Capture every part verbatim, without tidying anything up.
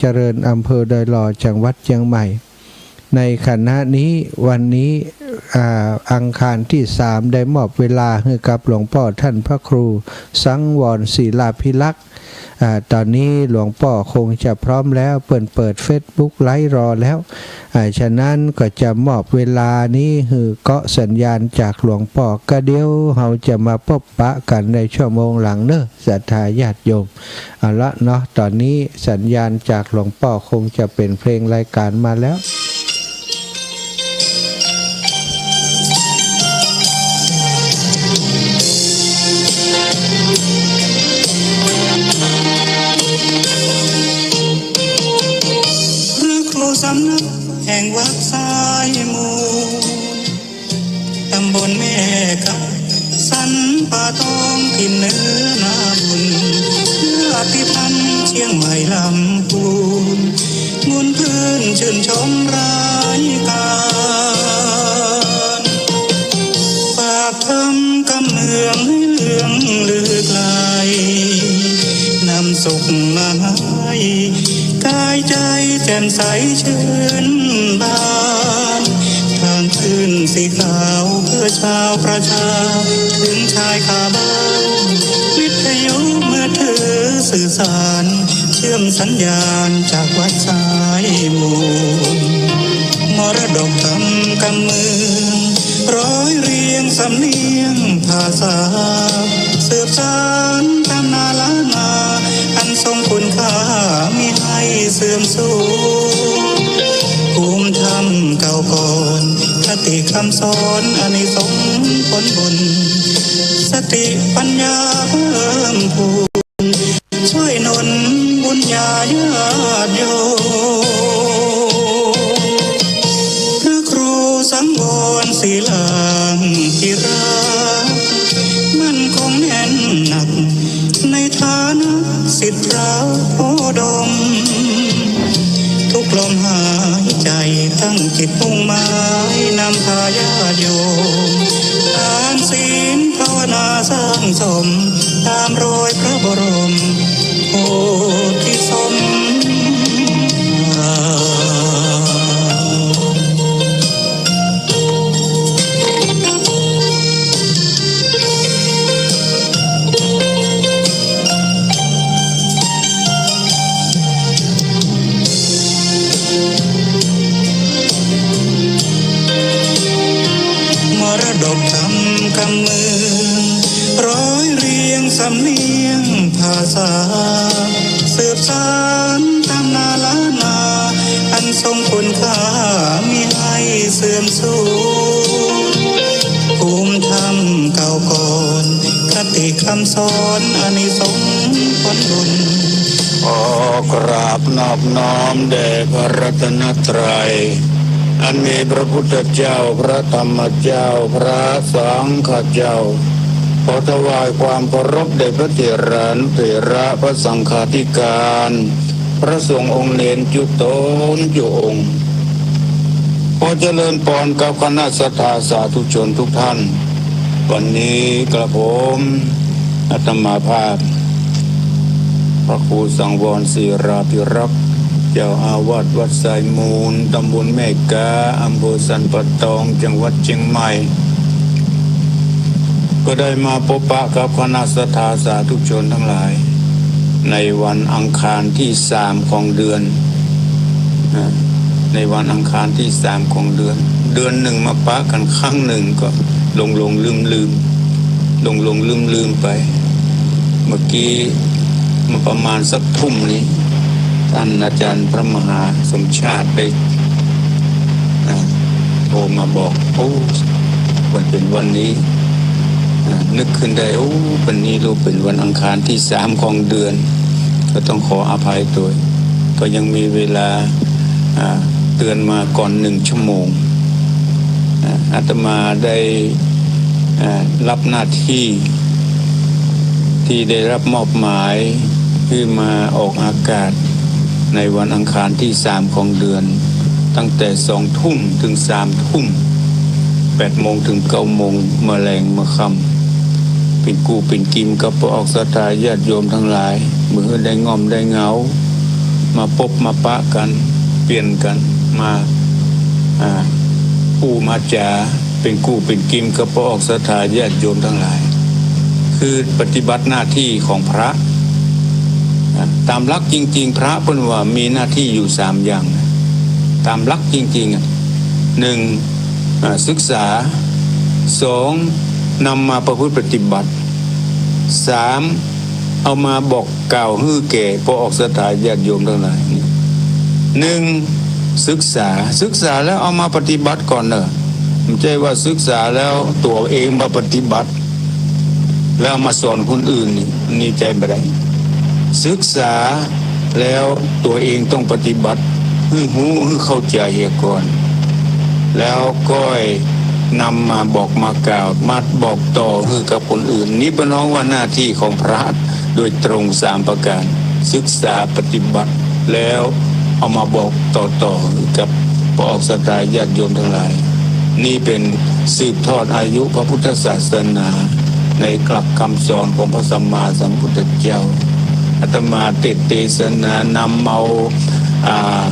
เจริญ อำเภอดอยหล่อ จังหวัดเจียงใหม่ ในขณะนี้ วันนี้ อ่า อังคารตี้สาม ได้มอบเวลาหื้อกับหลวงป้อต้านพระครูสังวรศิลาภิรักษ์ อ่า ต๋อนนี้หลวงป้อคงจะพร้อมแล้ว เปิ้นเปิดเฟซบุ๊กไลฟ์รอแล้ว อ่า ฉะนั้นก็จะมอบเวลานี้หื้อเกาะสัญญาณจากหลวงป้อ ก็เดี๋ยวเฮาจะมาปบปะกั๋นในชั่วโมงหลังเนาะ ศรัทธาญาติโยม เอาละเนาะ ต๋อนนี้สัญญาณจากหลวงป้อคงจะเป๋นเพลงรายการมาแล้ว พระครูสำนักแห่งวัดสายมูล ต๋ำบลแม่กา สันป่าตอง ถิ่นเหนือนาบุญ ญาติธรรมเจียงใหม่ลำพูน มวลพื้นชื่นชมรายการ ฝากธรรมกำเมืองให้เลื่องลือไกล นำสุขมาให้ กายใจ๋แจ่มใสชื่นบาน ทางคลื่นสีขาวเพื่อชาวประชา เถิงชายคาบ้าน วิทยุมือถือสื่อสาร เชื่อมสัญญาณจากวัดสายมูล มรดกธรรมกำเมือง ร้อยเรียงสำเนียงภาษา สืบสานตำนานล้านนา อันทรงคุณค่ามิให้เสื่อมสูญ ภูมิธรรมเก่าก่อน คติคำสอน อานิสงส์ผลบุญ สติปัญญาเพิ่มพูน ช่วยหนุนบุญญาญาติโยม พระครูสังวรศิลาภิรักษ์ มั่นคงแน่นหนัก ในฐานะศิษย์พระโคดม ทุกลมหายใจ๋ตั้งจิตมุ่งหมาย นำพาญาติโยม ทานศีลภาวนาสร้างสม ต๋ามรอยพระบรมโพธิสมภาร มรดกธรรมกำเมือง ร้อยเรียงสำเนียงภาษา สืบสานตำนานล้านนา อันทรงคุณค่ามิให้เสื่อมสูญ ภูมิธรรมเก่าก่อน คติคำสอน อานิสงส์ผลบุญ ขอกราบนอบน้อมแด่พระรัตนตรัย อันมีพระพุทธเจ้า พระธรรมเจ้า พระสังฆเจ้า ขอถวายความเคารพแด่พระเถรานุเถระ พระสังฆาธิการ พระสงฆ์องค์เณรจุ๊ต๋นจุ๊องค์ ขอเจริญปอนกับคณะศรัทธาสาธุชนทุกท่าน วันนี้กระผมอาตมาภาพ พระครูสังวรศิลาภิรักษ์ เจ้าอาวาสวัดสายมูล ตำบลแม่กา อำเภอสันป่าตอง จังหวัดเชียงใหม่ ก็ได้มาปบปะกับคณะศรัทธาสาธุชนทั้งหลาย ในวันอังคารที่สามของเดือน นะ ในวันอังคารที่สามของเดือน เดือนหนึ่งมาปะกันครั้งหนึ่งก็หลงหลงลืมลืม หลงหลงลืมลืมไป เมื่อกี้มาประมาณสักทุ่มนี้ ท่านอาจารย์พระมหาสมชาติได้ อ่า โทรมาบอก โอ้ วันเป๋นวันนี้ อ่า นึกขึ้นได้ โอ้ วันนี้ลูกเป๋นวันอังคารที่สามของเดือน ก็ต้องขออภัยตวย ก็ยังมีเวลา อ่า เตือนมาก่อนหนึ่งชั่วโมง อ่า อาตมาได้ อ่า รับหน้าที่ ที่ได้รับมอบหมายหื้อมาออกอากาศในวันอังคารที่สามของเดือน ตั้งแต่สองทุ่มถึงสามทุ่ม แปดโมงถึงเก้าโมง เมื่อแลงเมื่อค่ำ เป๋นกู้เป๋นกิมกับปวกศรัทธาญาติโยมทั้งหลาย บ่หื้อได้ง่อมได้เหงา มาปบมาปะกั๋น เปลี่ยนกั๋น มา อ่า อู้มาจ๋า เป๋นกู้เป๋นกิ๋มกับป้อออกศรัทธาญาติโยมตังหลาย คือปฏิบัติหน้าตี้ของพระ อ่า ต๋ามหลักจริงๆ พระเปิ้นว่ามีหน้าตี้อยู่สามอย่าง ต๋ามหลักจริงๆ อ่ะ นึ่ง อ่า ศึกษา สอง นำมาประพฤติปฏิบัติ สาม เอามาบอกกล่าวหื้อแก่ป้อออกศรัทธาญาติโยมตังหลาย นึ่ง ศึกษา ศึกษาแล้วเอามาปฏิบัติก่อนเน่อ บ่ใจ้ว่าศึกษาแล้วตั๋วเองมาปฏิบัติ แล้วมาสอนคนอื่นนี่ นี่ใจ๊บ่ได้ ศึกษาแล้วตั๋วเองต้องปฏิบัติ หื้อฮู้ หื้อเข้าใจ๋เหียก่อน แล้วก้อยนำมาบอกมากล่าว มาบอกต่อหื้อกับคนอื่น นี่เปิ้นฮ้องว่าหน้าตี้ของพระโดยตรงสามประก๋าน ศึกษาปฏิบัติ แล้วเอามาบอกต่อๆ หื้อกับป้อออกศรัทธาญาติโยมตังหลาย นี่เป๋นสืบทอดอายุพระพุทธศาสนา ในหลักกำสอนของพระสัมมาสัมพุทธเจ้า อาตมาเตสน์เตสนานำเอา อ่า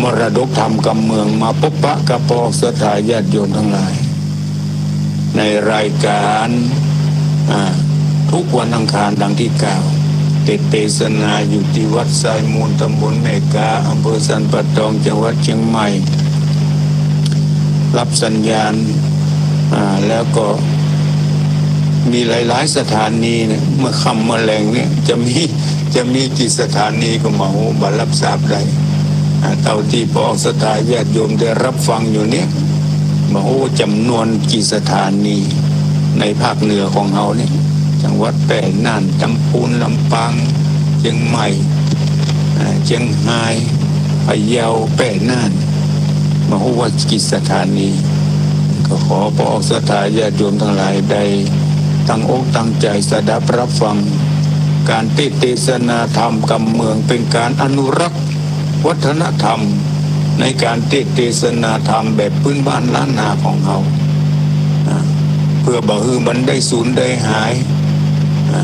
มรดกธรรมกำเมืองมาปบปะกับป้อออกศรัทธาญาติโยมตังหลาย ในรายก๋าน อ่า กู้วันอังคารดังตี้กล่าว เตสน์เตสนาอยู่ตี้วัดทรายมูล ต๋ำบลแม่ก๊า อำเภอสันป่าตอง จังหวัดเจียงใหม่ ฮับสัญญาณ อ่า แล้วก็มีหลายๆ สถานีเนี่ย เมื่อค่ำเมื่อแลงเนี่ย จะมี จะมีกี่สถานีก็บ่ฮู้ บ่ฮับทราบได้ อ่า เต้าตี้ป้อออกศรัทธาญาติโยมได้ฮับฟังอยู่เนี่ย บ่ฮู้จ๋ำนวนกี่สถานีในภาคเหนือของเฮาเนี่ย จังหวัดแป้ น่าน ลำปูน ลำปาง เจียงใหม่ อ่า เจียงฮาย พะเยา แป้ น่าน บ่ฮู้ว่ากี่สถานี ก็ขอป้อออกศรัทธาญาติโยมตังหลายได้ตั้งอกตั้งใจ๋สดับฮับฟัง ก๋านเตสน์เตสนาธรรมกำเมือง เป๋นก๋านอนุรักษ์ วัฒนธรรมในก๋านเตสน์เตสนาธรรมแบบปื๊นบ้านล้านนาของเฮา อ่า เปื้อบ่หื้อมันได้สูญได้หาย อ่า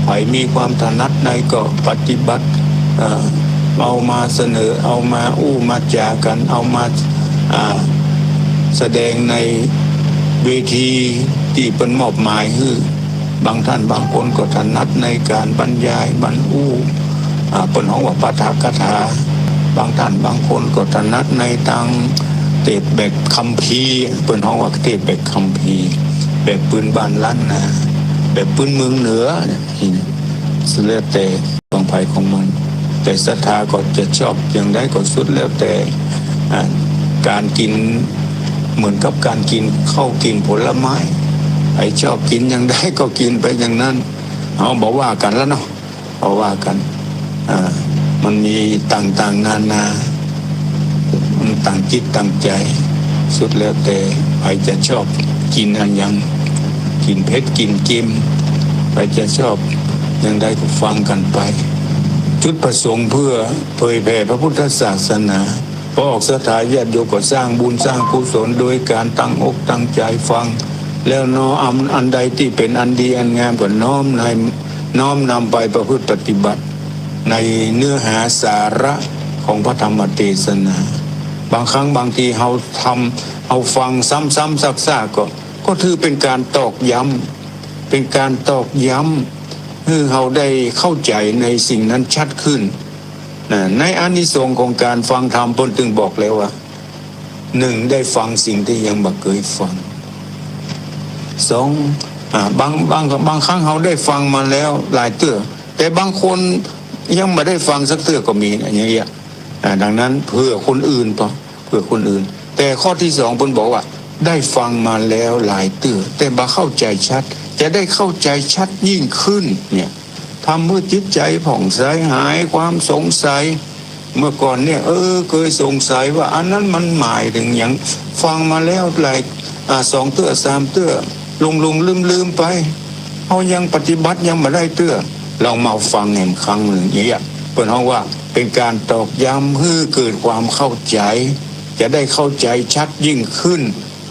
ใผมีความถนัดใดก็ปฏิบัติ อ่า เอามาเสนอ เอามาอู้มาจ๋ากั๋น เอามา อ่า แสดงในเวทีตี้เปิ้นมอบหมายหื้อ บางต้านบางคนก็ถนัดในก๋านบรรยาย บรรอู้ อ่า เปิ้นฮ้องว่าปาฐกถา บางต้านบางคนก็ถนัดในตางเตสน์แบบคัมภีร์ เปิ้นฮ้องว่าเตสน์แบบคัมภีร์ แบบปื๊นบ้านล้านนา แบบปื๊นเมืองเหนือเนี่ย สุดแล้วแต่ของใผของมัน แต่ศรัทธาก็จะชอบอย่างใดก็สุดแล้วแต่ อ่า ก๋านกิ๋นเหมือนกับก๋านกิ๋นข้าวกิ๋นผลไม้ ใผชอบกิ๋นอย่างใดก็กิ๋นไปอย่างนั้น เฮาบ่ว่ากั๋นแล้วเนาะ บ่ว่ากั๋น อ่า มันมีต่างๆ นานา มันต่างจิตต่างใจ๋ สุดแล้วแต่ใผจะชอบกิ๋นอะหยัง กิ๋นเผ็ดกิ๋นเกม ใผจะชอบอย่างใดก็ฟังกั๋นไป จุดประสงค์เปื้อเผยแผ่พระพุทธศาสนา ป้อออกศรัทธาญาติโยมก็สร้างบุญสร้างกุศลโดยก๋านตั้งอกตั้งใจ๋ฟัง แล้วน้อมอันใดตี้เป๋นอันดีอันงามก็น้อมใน น้อมนำไปประพฤติปฏิบัติ ในเนื้อหาสาระของพระธรรมเตสนา บางครั้งบางทีเฮาทำ เฮาฟังซ้ำๆ ซากๆ ก็ ก็ถือเป๋นก๋านตอกย้ำ เป๋นก๋านตอกย้ำ หื้อเฮาได้เข้าใจ๋ในสิ่งนั้นชัดขึ้น นะ ในอานิสงส์ของก๋านฟังธรรมเปิ้นตึงบอกแล้วว่า นึ่ง ได้ฟังสิ่งตี้ยังบ่เกยฟัง สอง อ่า บาง บาง บางครั้งเฮาได้ฟังมาแล้วหลายเตื้อ แต่บางคนยังบ่ได้ฟังสักเตื้อก็มีนะ อย่างเงี้ย อ่า ดังนั้นเปื้อคนอื่นเปล่า เปื้อคนอื่น แต่ข้อตี้สองเปิ้นบอกว่า ได้ฟังมาแล้วหลายเตื้อ แต่บ่เข้าใจ๋ชัด จะได้เข้าใจ๋ชัดยิ่งขึ้นเนี่ย ทำหื้อจิตใจ๋ผ่องใส หายความสงสัย เมื่อก่อนเนี่ย เออ เกยสงสัยว่าอันนั้นมันหมายเถิงหยัง ฟังมาแล้วหลาย อ่า สองเตื้อสามเตื้อ หลงๆ ลืมๆ ไป เฮายังปฏิบัติยังบ่ได้เตื้อ ลองมาฟังแหมครั้งนึ่ง อย่างเงี้ย เปิ้นฮ้องว่าเป๋นก๋านตอกย้ำหื้อเกิดความเข้าใจ๋ จะได้เข้าใจ๋ชัดยิ่งขึ้น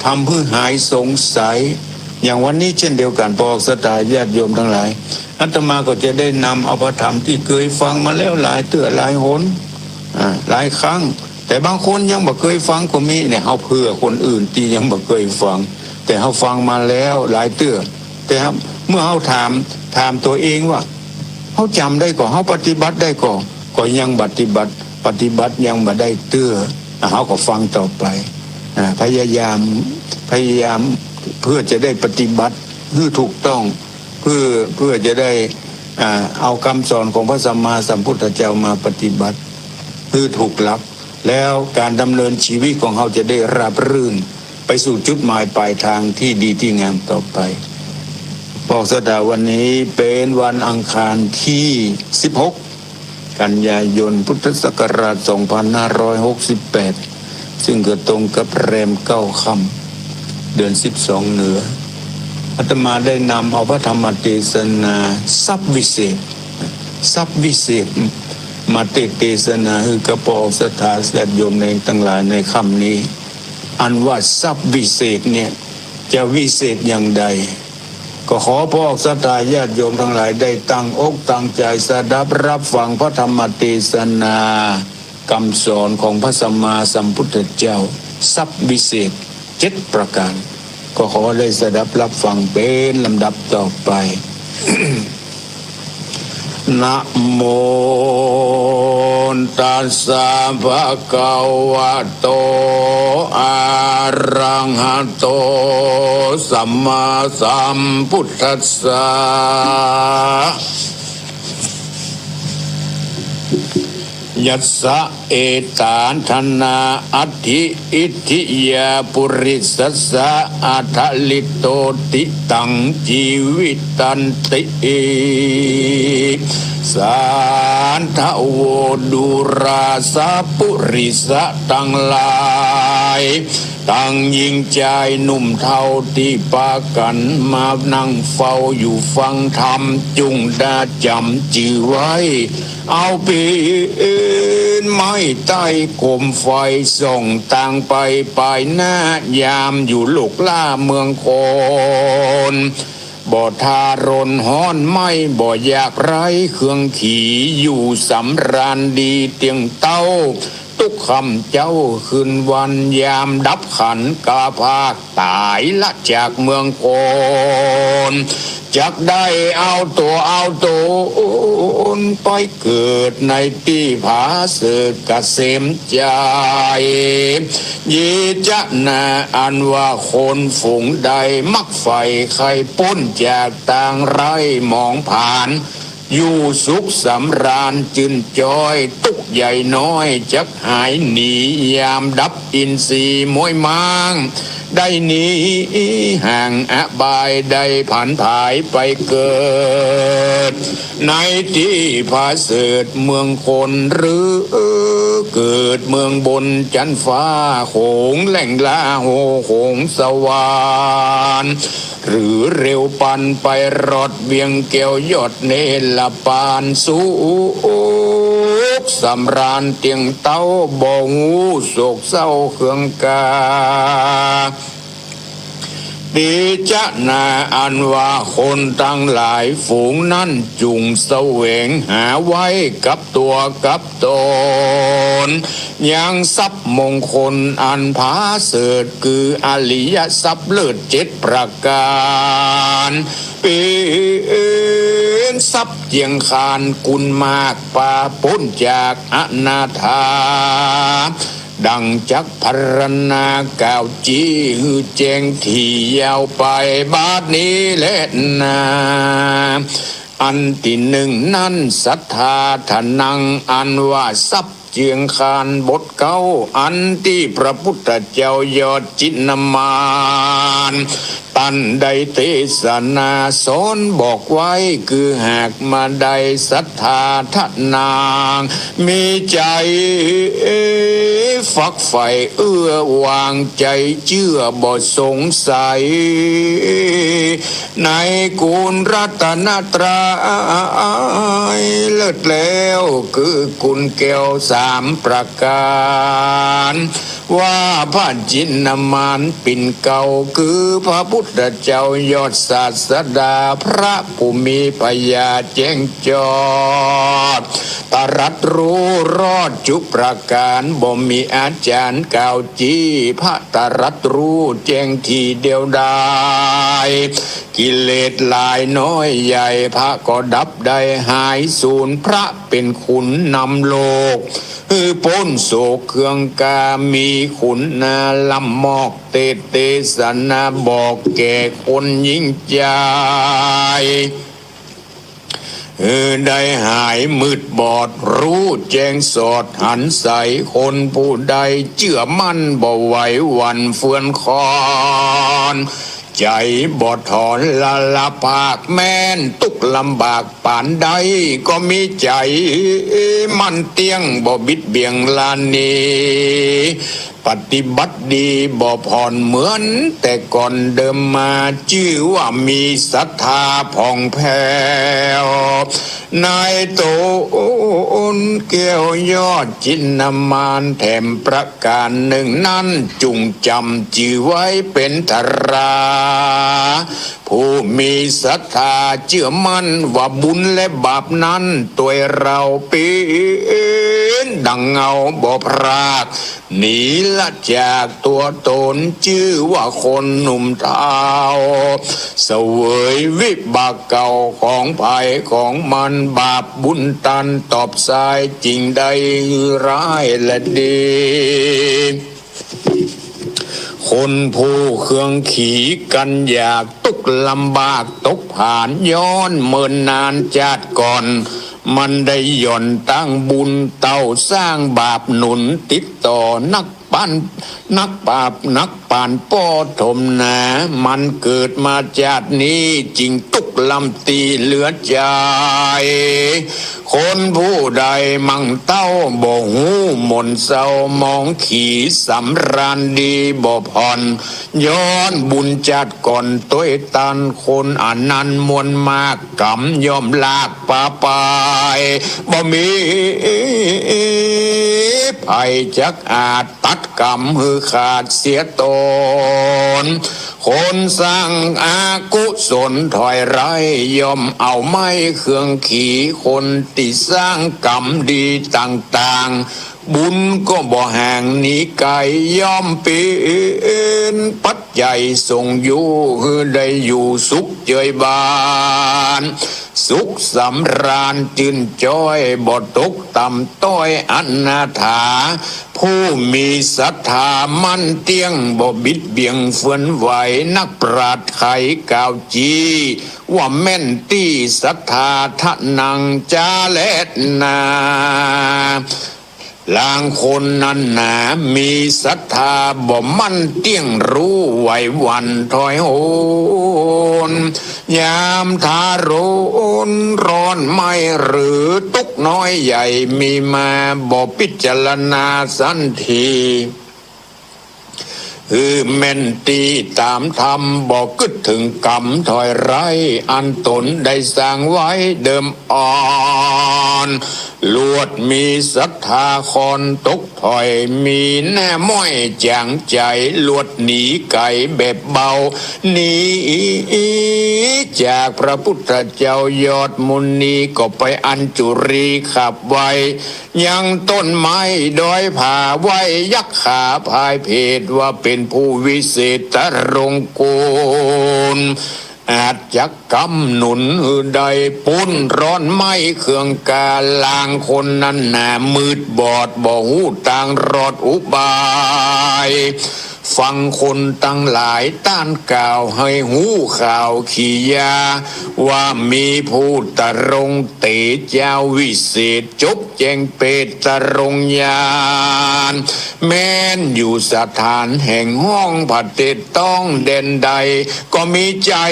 ทำหื้อหายสงสัย อย่างวันนี้เช่นเดียวกั๋น ป้อออกศรัทธาญาติโยมตังหลาย อาตมาก็จะได้นำเอาพระธรรมตี้เกยฟังมาแล้วหลายเตื้อหลายหน อ่า หลายครั้ง แต่บางคนยังบ่เกยฟังก็มี เนี่ย เฮาเผื่อคนอื่นตี้ยังบ่เกยฟัง แต่เฮาฟังมาแล้วหลายเตื้อ แต่เฮา เมื่อเฮาถาม ถามตั๋วเองว่า เฮาจ๋ำได้ก่อ เฮาปฏิบัติได้ก่อ ก็ยังปฏิบัติ ปฏิบัติยังบ่ได้เตื้อ อ่ะ เฮาก็ฟังต่อไป อ่า พยายาม พยายามเพื่อจะได้ปฏิบัติหื้อถูกต้อง เพื่อ เพื่อจะได้ อ่า เอากำสอนของพระสัมมาสัมพุทธเจ้ามาปฏิบัติหื้อถูกหลัก แล้วก๋านดำเนินชีวิตของเฮาจะได้ราบรื่น ไปสู่จุดหมายปลายทางตี้ดีตี้งามต่อไป พระออกสตาวันนี้เป๋นวันอังคารตี้สิบหก กันยายน พุทธศักราชสองพันห้าร้อยหกสิบแปด ซึ่งก็ตรงกับแรมเก้าค่ำ เดือนสิบสองเหนือ อาตมาได้นำเอาพระธรรมเตสนาสัพวิเศษ สัพวิเศษ มาเตสนาหื้อกับพระออกสตาญาติโยมเณรตังหลายในค่ำนี้ อันว่าสัพวิเศษเนี่ย จะวิเศษอย่างใด ก็ขอพระออกสตาญาติโยมตังหลายได้ตั้งอกตั้งใจ๋สดับฮับฟังพระธรรมเตสนา กำสอนของพระสัมมาสัมพุทธเจ้า สัพวิเศษเจ็ดประก๋าน ก็ขอได้สดับฮับฟังเป๋นลำดับต่อไป นะโม ตัสสะ ภะคะวะโต อะระหะโต สัมมาสัมพุทธัสสะ ยัสสะ เอตาทะนา อัตถิ อิทธิยา ปุริสัสสะ อะทะลิโต ติตัง จีวิตันติ สาธะโว ดูราสะ ปุริสะตังหลาย ตังญิงจายหนุ่มเฒ่าตี้ปากั๋นมานั่งเฝ้าอยู่ฟังธรรม จุ่งดาจ๋ำจื้อไว้ เอาเป๋นไม้ใต้โกมไฟส่องตางไปปายหน้ายามอยู่โลกล่าเมืองคน บ่ทารนฮ้อนไหม้ บ่อยากไร้เครื่องขี่ อยู่สำราญดีเตียงเต๊า ตุ๊กค่ำเจ๊าคืนวัน ยามดับขันธ์กาพากต๋ายละจากเมืองคน จักได้เอาตั๋วเอาต๋นไปเกิดในตี้ผาเสริฐเกษมใจ เยจะนา อันว่าคนฝูงใดมักใฝ่ใค่ป๊นจากตางไร้หมองผลาญ อยู่สุขสำราญจื้นจอย ตุ๊กข์ใหญ่น้อยจักหายหนี ยามดับอินทรีย์ม้วยม้าง ได้หนีห่างอบาย ได้ผันผายไปเกิด ในตี้ผาเสริฐเมืองคน หรือเกิดเมืองบนจั๊นฟ้า โขงแหล่งลาโห โขงสวรรค์ หรือเร็วปันไปรอดเวียงแก้วยอดเนรปาน สุขสำราญเตียงเต๊า บ่ฮู้โศกเศร้าเคืองกา เตจะนา อันว่าคนตังหลายฝูงนั้นจุ่งแสวงหาไว้กับตั๋วกับต๋น ยังทรัพย์มงคลอันผาเสริฐ คืออริยทรัพย์เลิศเจ็ดประก๋าน เป๋นทรัพย์เจียงคานกุณมาก ปาป๊นจากอนาถา ดังจักพรรณนากล่าวจี้หื้อแจ้งถี่ยาวไป บัดนี้แลนา อันตี้นึ่งนั้น สัทธาทะนัง อันว่าทรัพย์เจียงคานบทเก๊า อันตี้พระพุทธเจ้ายอดจินมาน ตันได้เตสนาสอนบอกไว้ คือหากมาได้สัทธาทะนัง มีใจ๋ใฝ่ ฝักใฝ่เอื้อวางใจ๋เจื้อบ่สงสัย ในคุณรัตนตรัย เลิศแล้วคือคุณแก้วสามประก๋าน ว่าพระจินมานปิ่นเกล้า คือพระพุทธเจ้ายอดศาสดา พระผู้มีปัญญาแจ้งจอด ตรัสรู้รอดจุประก๋าน บ่มีอาจ๋ารย์กล่าวจี้ พระตรัสรู้แจ้งทีเดียวดาย กิเลสหลายน้อยใหญ่ พระก็ดับได้หายสูญ พระเป๋นคุณนำโลก หื้อป๊นโศกเคืองกา มีคุณนาล้ำมอก เตสน์เตสนาบอกแก่คนยิ่งใหญ่ หื้อได้หายมืดบอด ฮู้แจ้งสอดหันใส คนผู้ใดเจื้อมั่นบ่ไหวหวั่นเฟือนคลอน ใจ๋บ่ถอนละละภาค แม้นตุ๊กข์ลำบากปานใด ก็มีใจ๋มั่นเตี้ยงบ่บิดเบี่ยงหล้าหนี ปฏิบัติดีบ่ผ่อนเหมือนแต่ก่อนเดิมมา จื้อว่ามีศรัทธาผ่องแผ้ว ในต๋นแก้วยอดจินมาน แถมประก๋านนึ่งนั้น จุ่งจ๋ำจื้อไว้เป๋นธารา ผู้มีศรัทธาเจื้อมั่นว่าบุญและบาปนั้น ตวยเฮาเป๋นดั่งเงาบ่พราก หนีละจากตั๋วต๋น จื้อว่าคนหนุ่มเฒ่า เสวยวิบากเก่าของใผของมัน บาปบุญตันตอบสาย จึงได้หื้อร้ายและดี คนผู้เคืองขีกั๋นอยาก ตุ๊กข์ลำบากตกผาน ย้อนเมินนานจาติก่อน มันได้หย่อนตั้งบุญเต้า สร้างบาปหนุนติดต่อ นักปาน นักบาปนักปานป้อถมหนา มันเกิดมาจาตินี้ จึงตุ๊กข์ลำตี้เหลือใจ๋ คนผู้ใดหมั่งเต้า บ่ฮู้หม่นเศร้ามอง ขีสำราญดีบ่ผ่อน ย้อนบุญจาติก่อนตวยตัน คนอันนั้นมวลมาก ก๋รรมย่อมลากปาไป บ่มีใผจักอาจตัดก๋รรมหื้อขาดเสียตน คนสร้างอกุศลถอยไร้ ย่อมเอาไม้เคืองขี คนตี้สร้างก๋รรมดีต่างๆ บุญก็บ่ห่างหนีไก๋ ย่อมเป๋นปัจจัยส่งอยู่ หื้อได้อยู่สุขเจยบาน สุขสำราญจื้นจ้อย บ่ตกต่ำต้อยอนาถา ผู้มีศรัทธามั่นเตี้ยง บ่บิดเบี่ยงเฟือนไหว นักปราชญ์ไขกล่าวจี้ ว่าแม่นตี้ศรัทธาทะนังจาแลนา ลางคนนั้นหนา มีศรัทธาบ่มั่นเตี้ยง ฮู้ไหวหวั่นถอยโหน ยามทารุณร้อนไหม้ หรือตุ๊กข์น้อยใหญ่มีมา บ่พิจารณาสันที หื้อแม่นตี้ต๋ามธรรม บ่กึ๊ดเถิงก๋รรมถอยไร้ อันต๋นได้สร้างไว้เดิมอ่อน ลวดมีศรัทธาคอนตกถอย มีแน่ม้อยจ๋างใจ๋ ลวดหนีไก๋แบบเบา หนีจากพระพุทธเจ้ายอดมุนี ก็ไปอัญจุลีขับไว ยังต้นไม้ดอยผาไหว้ยักขาพายเพศ ว่าเป๋นผู้วิเศษตรงกูล อาจจะกำหนุนหื้อได้ป๊นร้อนไหม้เคืองกา ลางคนนั้นหนามืดบอด บ่ฮู้ตางรอดอุบาย ฟังคนตังหลายต้านกล่าวหื้อฮู้ข่าวขียา ว่ามีผู้ตรงเต๋เจ้าวิเศษ จบแจ้งเปตรงญาณ แม้นอยู่สถานแห่งห้องผะเตศต้องแดนใด ก็มีใจ๋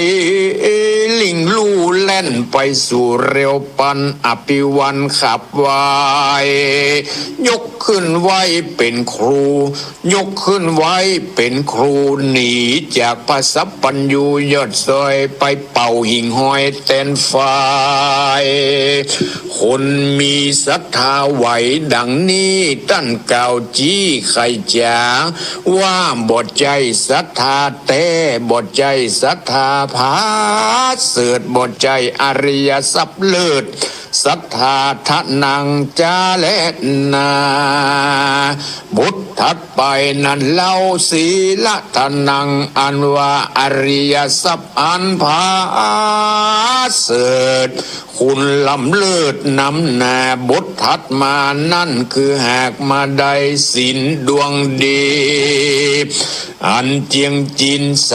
ลิ่งลู่แล่นไปสู่เร็วปัน อภิวันขับไหว้ ยกขึ้นไหว้เป๋นครู ยกขึ้นไหว้เป๋นครู หนีจากพระสัพพัญญูยอดซอย ไปเป่าหิ่งห้อยแตนฝ่าย คนมีศรัทธาไหวดังนี้ ต้านกล่าวจี้ไขจ๋า ว่าบ่ใจ้ศรัทธาแต๊ บ่ใจ้ศรัทธาผาเสริฐ บ่ใจ้อริยทรัพย์เลิศ ศรัทธาทะนังจาแลนา บทถัดไปนั้นเล่า สีละทะนัง อันว่าอริยทรัพย์อันผาเสริฐ คุณล้ำเลิศนำหน้า บทถัดมานั้นคือหากมาได้ศีลดวงดี อันเจียงจินใส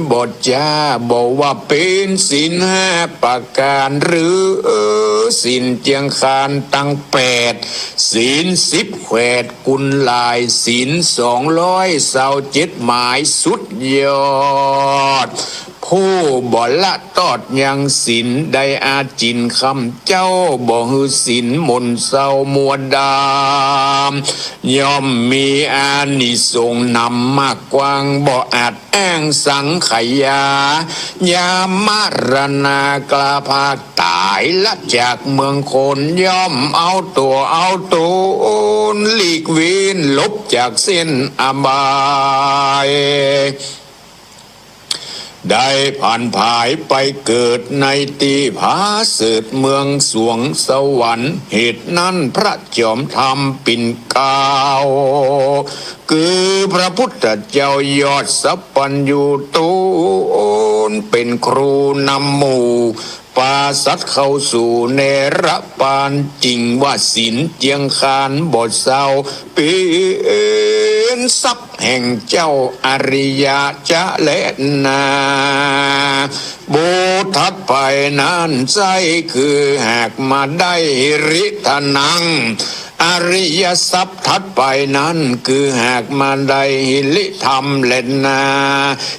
บ่จ้า บ่ว่าเป๋นศีลห้าประก๋าน หรือศีลเจียงคานตังแปด ศีลสิบแขวดกุลหลาย ศีลสองร้อยซาวเจ็ดหมายสุดยอด ผู้บ่ละตอดยังศีล ได้อาจินคำเจ้า บ่หื้อสินหม่นเศร้ามัวดำ ย่อมมีอานิสงส์หนำมากกว้าง บ่อาจอ้างสังขยา ยามมรณาคราพาต๋ายละจากเมืองคน ย่อมเอาตั๋วเอาต๋นหลีกเว้นหลบจากเส้นอบาย ได้ผันผายไปเกิดในตี้ผาเสริฐเมืองสวงสวรรค์ เหตุนั้นพระจอมธรรมปิ่นเกล้า คือพระพุทธเจ้ายอดสัพพัญญูต๋นเป๋นครูนำหมู่ ปาสัตว์เข้าสู่เนรปาน จึงว่าศีลเจียงคานบ่เศร้า เป๋นทรัพย์แห่งเจ้าอริยะจะแลนา บทถัดไปนั้นใจ้คือหากมาได้หิริทะนัง อริยทรัพย์ถัดไปนั้นคือหากมาได้หิริธรรมแลนา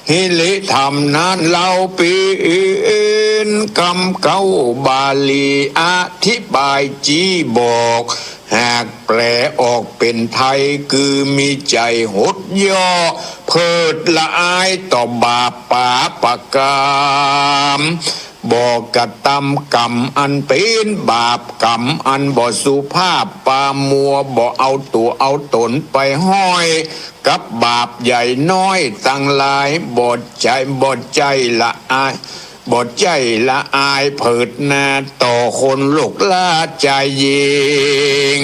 หิริธรรมนั้นเล่าเป๋นกำเก๊าบาลีอธิบายจี้บอก หากแปลออกเป๋นไทยคือมีใจ๋หดเยาะเผิดละอายต่อบาปป๋าประก๋าน บ่กระตำกรรมอันเป๋นบาป กรรมอันบ่สุภาพ ปามัว บ่เอาตั๋วเอาต๋นไปห้อยกับบาปใหญ่น้อยตังหลาย บ่ใจ้ บ่ใจ้ละอาย บ่ใจ้ละอายเผิดนาต่อคนโลกล้าจายญิง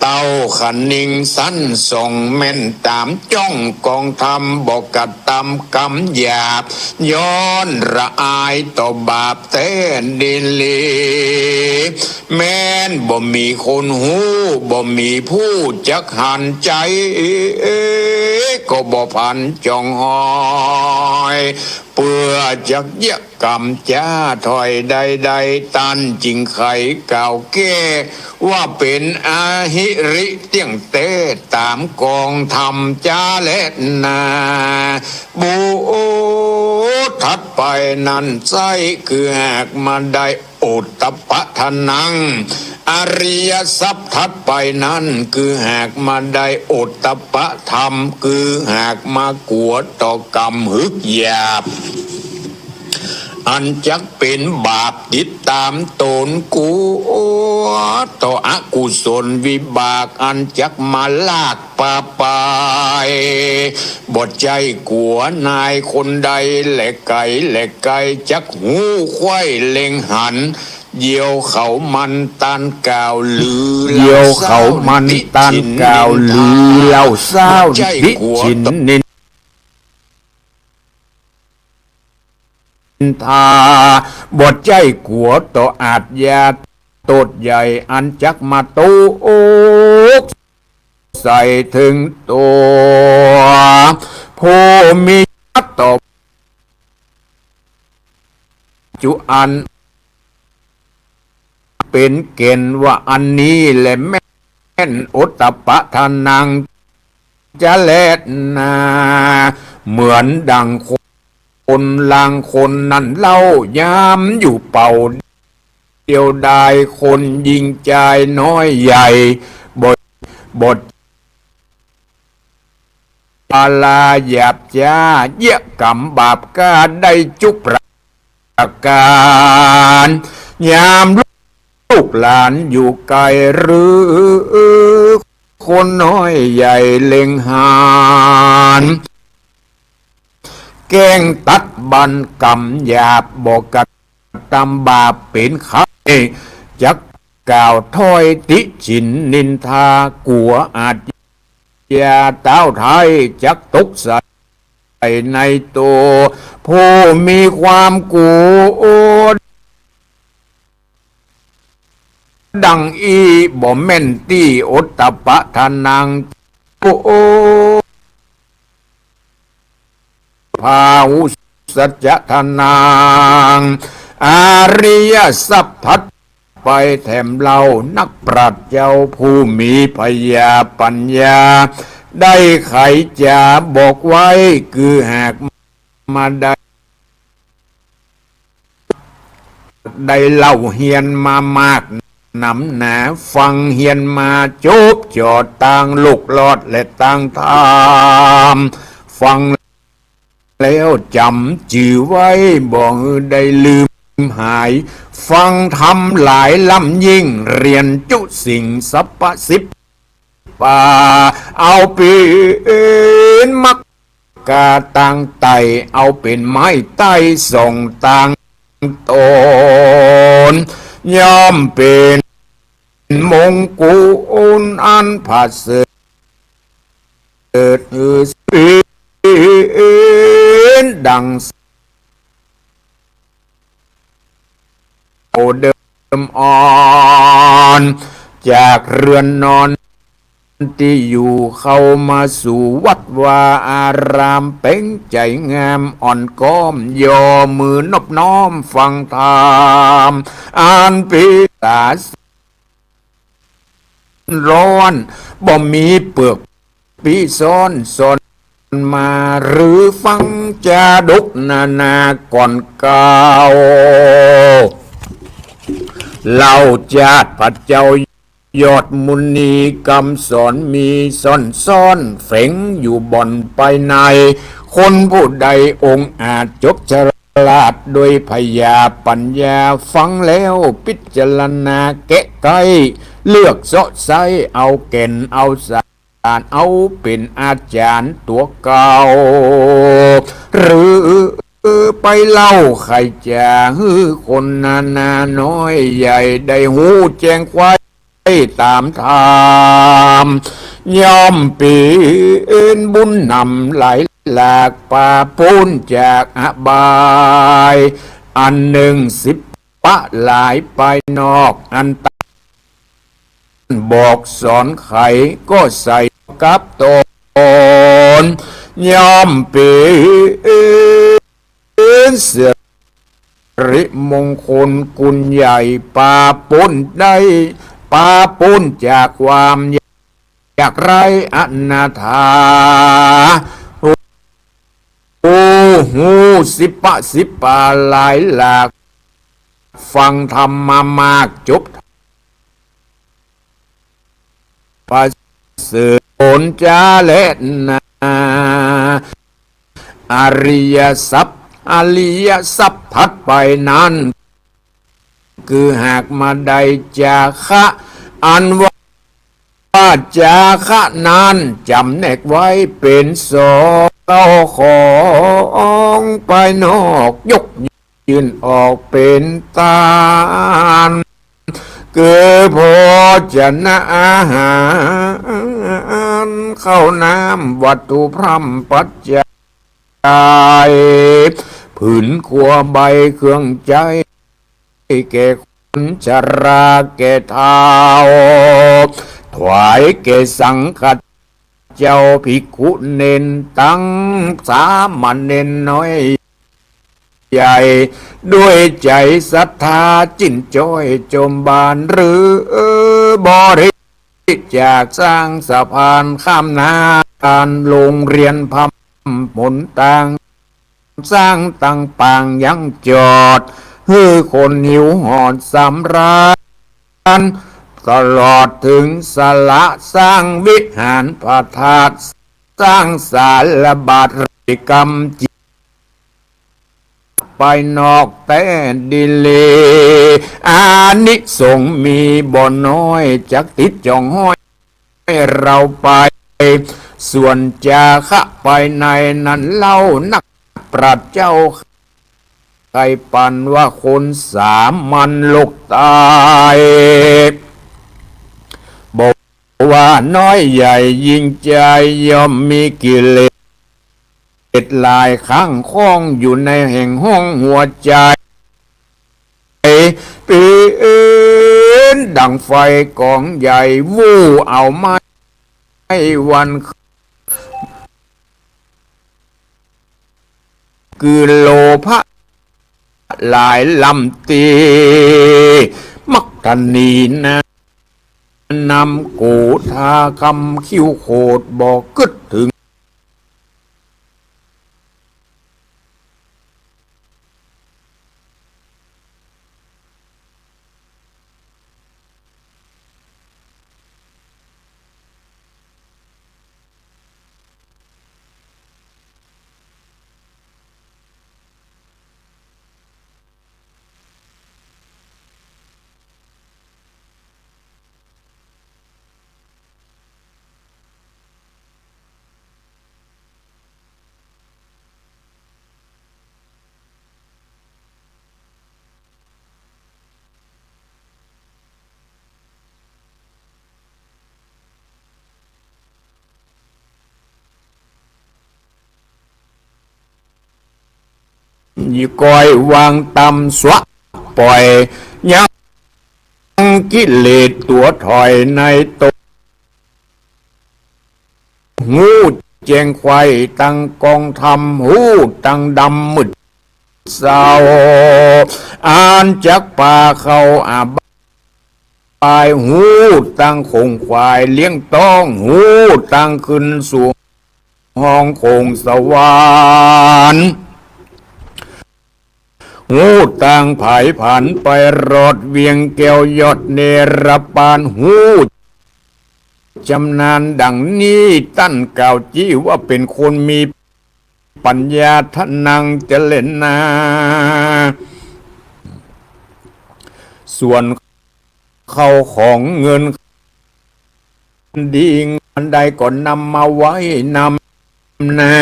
เต้าคะนิงสันส่องแม่นต๋ามจ้องกองธรรม บ่กระตำกรรมหยาบ ย้อนละอายต่อบาปแต๊ดีหลี แม้นบ่มีคนฮู้ บ่มีผู้จักหัน ใจ๋ก็บ่ผันจ่องหอย เปื้อจักเยียะกำจ้าถ้อยใดๆ ต้านจึงไขกล่าวแก้ ว่าเป๋นอหิริเตี้ยงแต๊ต๋ามกองธรรมจาแลนา บทถัดไปนั้นใจ้คือหากมาได้โอตตัปปะทะนัง อริยทรัพย์ถัดไปนั้นคือหากมาได้โอตตัปปะธรรม คือหากมากั๋วต่อกรรมหึกหยาบ อันจักเป๋นบาปติดต๋ามต๋น กั๋วต่ออกุศลวิบาก อันจักมาลากปาไป บ่ใจ้กั๋วนายคนใด แลไก๋แลไก๋ จักฮู้ใค่เล็งหัน เยี่ยวเขามันต้านกล่าวหรือ เยี่ยวเขามันต้านกล่าวหรือ เล่าเศร้าติฉินนินทา บ่ใจ้กั๋วต่ออาชญาโต้ษใหญ่ อันจักมาตกใส่เถิงตั๋ว ผู้มีตรัสต่อจุอัน เป๋นแก่นว่าอันนี้แลแม่น โอตตัปปะทานัง จะแลนา เหมือนดั่งคนลางคนนั้นเล่า ยามอยู่เป่าเดียวดาย คนยิ่งจายน้อยใหญ่ บ่ บ่ ปาลาหยาบจ๊า เยียะกรรมบาปกล้าได้จุกประการ ยามลูกหลานอยู่ไกลหรือ คนน้อยใหญ่เล็งหาน แกล้งตัดบั้นกรรมหยาบ บ่กระทำบาปเป๋นใค่ จักกล่าวถ้อยติฉินนินทา กั๋วอาชญาต้าวไท้ จักตกใส่ในโต ผู้มีความกั๋วดังอี้ บ่แม่นตี้ โอตตัปปะทานัง โอ พาหุสัจจะทานัง อริยสัพถัดไปแถมเล่า นักปราชญ์เจ้าผู้มีผญาปั๋ญญา ได้ไขจ๋าบอกไว้ คือหากมาได้ ได้เล่าเฮียนมามากหนำหนา ฟังเฮียนมาจบจอด ตางลุกลอดและตางธรรม ฟังแล้วจ๋ำจื้อไว้ บ่หื้อได้ลืมหาย ฟังธรรมหลายล้ำยิ่ง เรียนจุสิ่งสัพพะสิบ ป่า เอาเป๋นมรรคกาตางไต่ เอาเป๋นไม้ไต้ส่องตางตน ย่อมเป๋นมงกุลอันผะเสริฐ หื้อเป๋นดั่ง โอเดิมอ่อน จากเฮือนนอนตี้อยู่ เข้ามาสู่วัดวาอาราม เป๋งใจ๋งามอ่อนก้อม ย่อมือนบน้อมฟังธรรม อันเป๋นตา ร้อน บ่มีเปื้อกปี้ซ้อน สอนมาหรือฟังจาดกนานาก่อนเก่า เล่าจาดพระเจ้ายอดมุนี กำสอนมีซ่อนซ้อน แฝงอยู่บ่อนภายใน คนผู้ใดองอาจจบฉลาด โดยผญาปัญญา ฟังแล้วพิจารณาแกะไข เลือกเซาะไซ้ เอาแก่นเอาสาร เอาเป๋นอาจ๋ารย์ตั๋วเก่า หรือไปเล่าไขจ๋า หื้อคนนานาน้อยใหญ่ ได้ฮู้แจ้งไขว้ต๋ามธรรม ย่อมเป๋นบุญนำหลายหลาก ปาป๊นจากอบาย อันนึ่งสิบปะหลายภายนอก อันตันบอกสอนไขก็ใส่กับตน ย่อมเป๋นสิริมงคลกุลใหญ่ ปาป๊นได้ ปาป๊นจากความ ยากไร้อนาถา ฮู้ ฮู้สิบปะสิบปาหลายหลาก ฟังธรรมมามากจบ ประเสริฐผลจาแลนา อริยสัพ อริยสัพถัดไปนั้น คือหากมาได้จาคะ อันว่า ว่าจาคะนั้นจ๋ำแนกไว้เป๋นสองข้อ ภายนอกยกยื่นออกเป๋นตาน คือโภชนะอาหาร ข้าวน้ำวัตถุพร่ำปัจจัย ผืนครัวใบเครื่องใจ๊ แก่คนชราแก่เฒ่า ถวายแก่สังฆ เจ้าภิกขุเณรตังสามเณรน้อยใหญ่ ด้วยใจ๋ศรัทธาจิ่นจ้อยจมบาน หรือบริจาคสร้างสะพานข้ามน้ำ โรงเรียนพร่ำหนตาง สร้างตังปางยังจอด หื้อคนหิวหอดสำราญ ตลอดเถิงสละสร้างวิหารพระธาตุ สร้างศาลาบาท กรรมจิตภายนอกแต๊ดีหลี อานิสงส์มีบ่น้อย จักติดจ๋องห้อย เราไป ส่วนจาคะภายในนั้นเล่า นักปราชญ์เจ้าใค่ปรรภ์ว่าคนสามัญโลกใต้ บ่ว่าน้อยใหญ่หญิงจาย ย่อมมีกิเลสหลายข้างข้องอยู่ในแห่งห้องหัวใจ๋ เป๋นดั่งไฟก๋องใหญ่ วู้เอาไหม้วัน คือโลภะหลายลำตี มักธนีนานำโกธา คำคิ้วโขดบ่กึ๊ดเถิงก้อยวางต๋ำสวะป่อย ยังกิเลสตั๋วถอยในต๋น ฮู้แจ้งไขว่ตังกองธรรม ฮู้ตังดำมืดเศร้า อันจักปาเข้าอบาย ฮู้ตังขงขวายเลี้ยงต๊อง ฮู้ตังขึ้นสู่ห้องคงสวรรค์ ฮู้ตังผายผันไปรอดเวียงแก้วยอดเนรปาน ฮู้จำนาญดังนี้ ต้านกล่าวจี้ว่าเป๋นคนมีปัญญา ทนังเจเลนา ส่วน เข้าของเงินดีอันใดก็นำมาไว้นำนา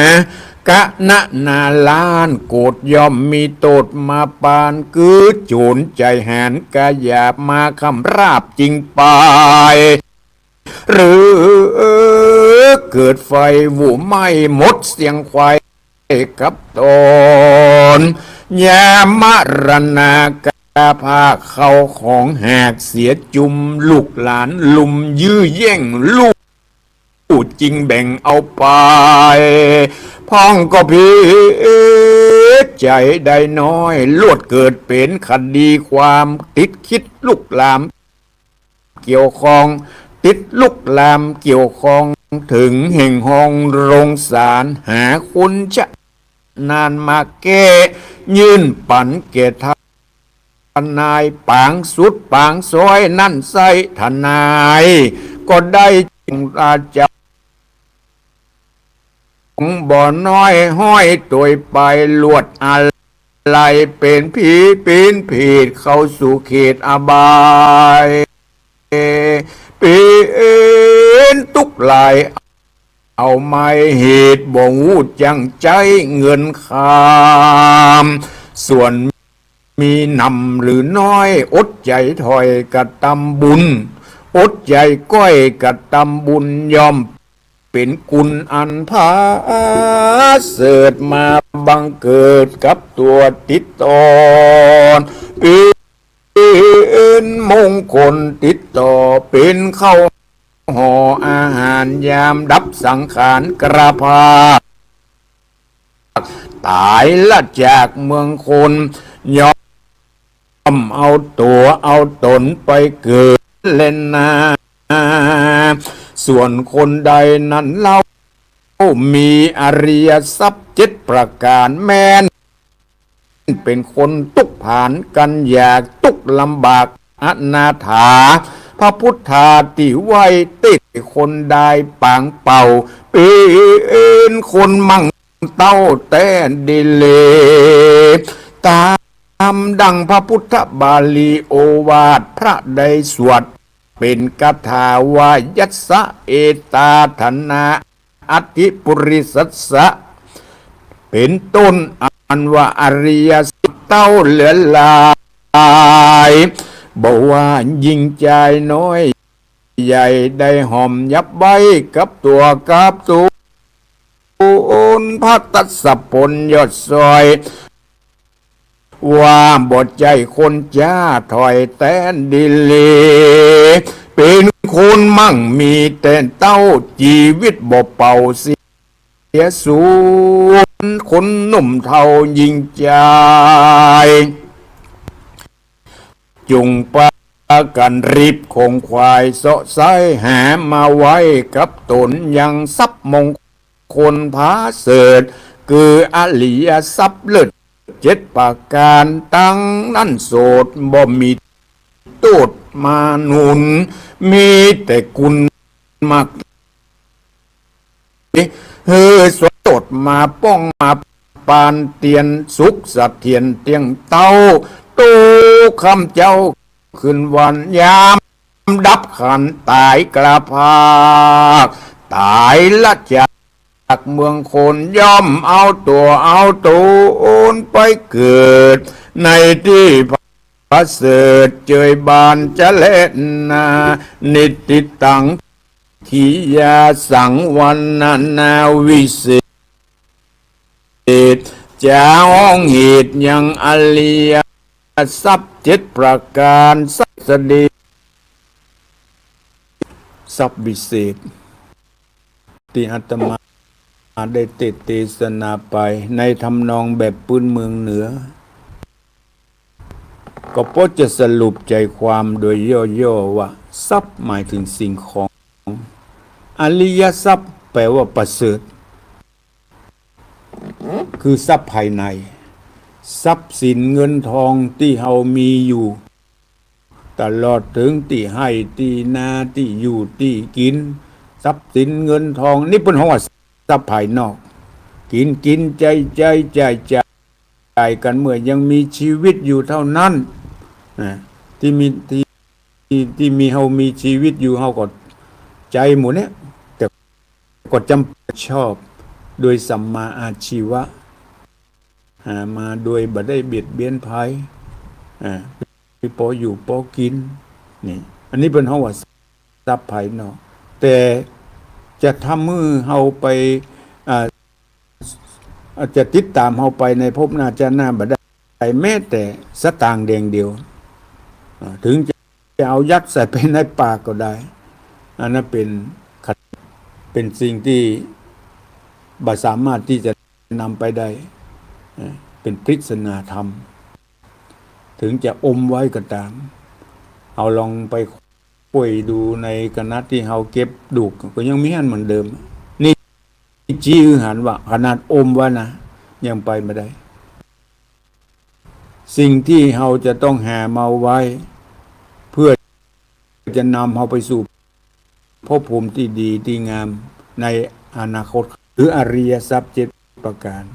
กะนะนาล้านโกฏ ย่อมมีโต้ษมาปาน คือโจ๋รใจ๋หาญกายหยาบมาคำราบจิ่งไป หรือเกิดไฟหวุมไหม้หมดเสี้ยงไขว่ กับต๋น ยามมรณา กาผ้าเข้าของหากเสียจุม ลูกหลานลุมยื้อแย่ง ลู่จึงแบ่งเอาไป พ่องก็ผิดใจ๋ได้น้อย ลวดเกิดเป๋นคดีความ ติดคิดลุกลาม เกี่ยวข้อง ติดลุกลามเกี่ยวข้อง เถิงแห่งห้องโรงศาล หาคนชะนาญมาแก้ ยื่นปั๋นแก่ทนาย ปางสุดปางซ้อยนั้นไส้ ทนายก็ได้จงอาจารย์ บ่น้อยห้อยตวยไป ลวดอาลัยเป๋นผีปีนผีดเข้าสู่เขตอบาย เป๋นตุ๊กข์หลาย เอาไม้เหตุบ่ฮู้จั้งใจ๊เงินคำ ส่วนมีนำหรือน้อย อดใจ๋ถ้อยกระตำบุญ อดใจ๋ก้อยกระตำบุญ ย่อม เป๋นกุณอันผาเสริฐมาบังเกิดกับตั๋วติดต่อ เป๋นมงคลติดต่อ เป๋นเข้า ห่ออาหารยามดับสังขารคราพาก ต๋ายละจากเมืองคน ย่อมเอาตั๋วเอาต๋นไปเกิดแลนา ส่วนคนใดนั้นเล่า มีอริยทรัพย์เจ็ดประก๋าน แม้นเป๋นคนตุ๊กข์ผานกันอยาก ตุ๊กข์ลำบากอนาถา พระพุทธาตี้ไหว้เต๊ คนดายปางเป่า เป๋นคนมั่งเต้าแต๊ดีหลี ต๋ามดั่งพระพุทธบาลีโอวาทพระได้สวด เป๋นคาถาว่า ยัสสะเอตาทะนา อัตถิปุริสัสสะ เป๋นต้น อันว่าอริยทรัพย์เต้าเหลือหลาย บ่ว่าญิงจายน้อยใหญ่ ได้ห่อมยับไว้กับตั๋วกับต๋น พระทศพลยอดซอย ว่าบ่ใจ้คนจ้าถ้อยแต๊ดีหลี เป๋นคนมั่งมีแต่เต้า จีวิตบ่เป่าเสียสูญ คนหนุ่มเฒ่าญิงจาย จุ่งปากั๋นรีบขงขวายเซาะไซ้หามาไว้กับต๋น ยังทรัพย์มงคลผาเสริฐ คืออริยทรัพย์เลิศเจ็ดประก๋าน ตังนั้นโสตบ่มีโต้ษมาหนุน มีแต่กุณมา หื้อโสตมาป้องมาปานเตียน สุขเสถียรเตี้ยงเต้า ตุ๊กค่ำเจ๊าคืนวัน ยามดับขันธ์ต๋ายคราพาก ต๋ายละจากเมืองคน ย่อมเอาตั๋วเอาต๋นไปเกิด ในตี้ประเสริฐเจยบานจะแลนา นิตติตัง ทิยาสัง วรรณนาวิเศษ จะฮ้องเหตุยังอริยทรัพย์เจ็ดประก๋าน ทรัพย์เสด็จ ทรัพย์วิเศษ ตี้อาตมาได้เตสน์เตสนาไปในทำนองแบบปื้นเมืองเหนือ ก็พอจะสรุปใจ๋ความโดยย่อๆ ว่า ทรัพย์หมายถึงสิ่งของ อริยทรัพย์แปลว่าประเสริฐ คือทรัพย์ภายใน ทรัพย์สินเงินทองตี้เฮามีอยู่ ตลอดเถิงตี้ไฮ่ตี้นา ตี้อยู่ตี้กิ๋น ทรัพย์สินเงินทอง นี่เปิ้นฮ้องว่าทรัพย์ภายนอก กิ๋นกิ๋น ใจ๊ใจ๊ จ่ายจ่ายกั๋นเมื่อยังมีจีวิตอยู่เต้านั้นนะ ตี้มี ตี้ ตี้ ตี้มี เฮามีจีวิตอยู่ เฮาก็ใจ๊หมู่เนี้ย แต่ก็จำชอบโดยสัมมาอาชีวะ หามาโดยบ่ได้เบียดเบียนใผ อ่า ตี้ปออยู่ปอกิ๋น นี่ อันนี้เปิ้นฮ้องว่าทรัพย์ภายนอก แต่จะทำหื้อเฮาไป อ่า จะติดต๋ามเฮาไปในภพหน้าชาติหน้าบ่ได้แม้แต่สตางค์แดงเดียว อ่า เถิงจะเอายัดใส่ไปในปากก็ได้ อันนั้นเป๋นขัด เป๋นสิ่งตี้บ่สามารถตี้จะนำไปได้ อ่า เป๋นปริศนาธรรม เถิงจะอมไว้ก็ต๋าม เฮาลองไป ค้วยดูในขณะตี้เฮาเก็บดูก ก็ยังมีหั้นเหมือนเดิม นี่ จี้หื้อหันว่าขนาดอมไว้นะ ยังไปบ่ได้ สิ่งตี้เฮาจะต้องหามาไว้ เพื่อจะนำเฮาไปสู่ภพภูมิตี้ดีตี้งามในอนาคต คืออริยทรัพย์เจ็ดประก๋าน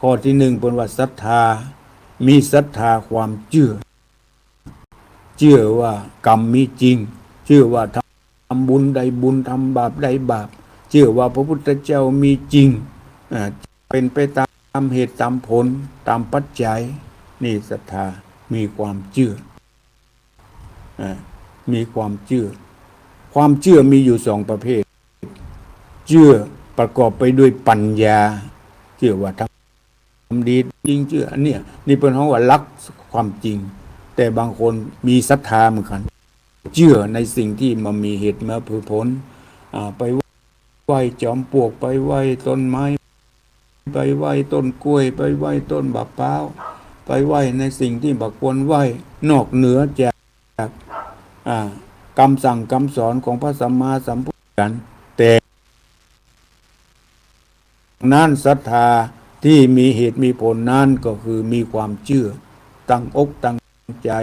ข้อตี้นึ่งเปิ้นว่าศรัทธา มีศรัทธาความเจื้อ เจื้อว่ากรรมมีจริง เจื้อว่าทำบุญได้บุญ ทำบาปได้บาป เจื้อว่าพระพุทธเจ้ามีจริง อ่า เป๋นไปต๋ามเหตุต๋ามผลต๋ามปัจจัย นี่ศรัทธา มีความเจื้อ อ่า มีความเจื้อ ความเจื้อมีอยู่สองประเภท เจื้อประกอบไปด้วยปัญญา เจื้อว่าทำดีจริง เจื้ออันเนี้ย นี่เปิ้นฮ้องว่าหลักความจริง แต่บางคนมีศรัทธาเหมือนกั๋น เจื้อในสิ่งตี้บ่มีเหตุบ่มีผล อ่า ไปไหว้จอมปลวก ไปไหว้ต้นไม้ ไปไหว้ต้นกล้วย ไปไหว้ต้นบ่าป๊าว ไปไหว้ในสิ่งตี้บ่ควรไหว้ นอกเหนือจาก อ่า กำสั่งกำสอนของพระสัมมาสัมพุทธเจ้า แต่ นั้นศรัทธาตี้มีเหตุมีผลนั้นก็คือมีความเจื้อ ตั้งอกตั้งใจ๋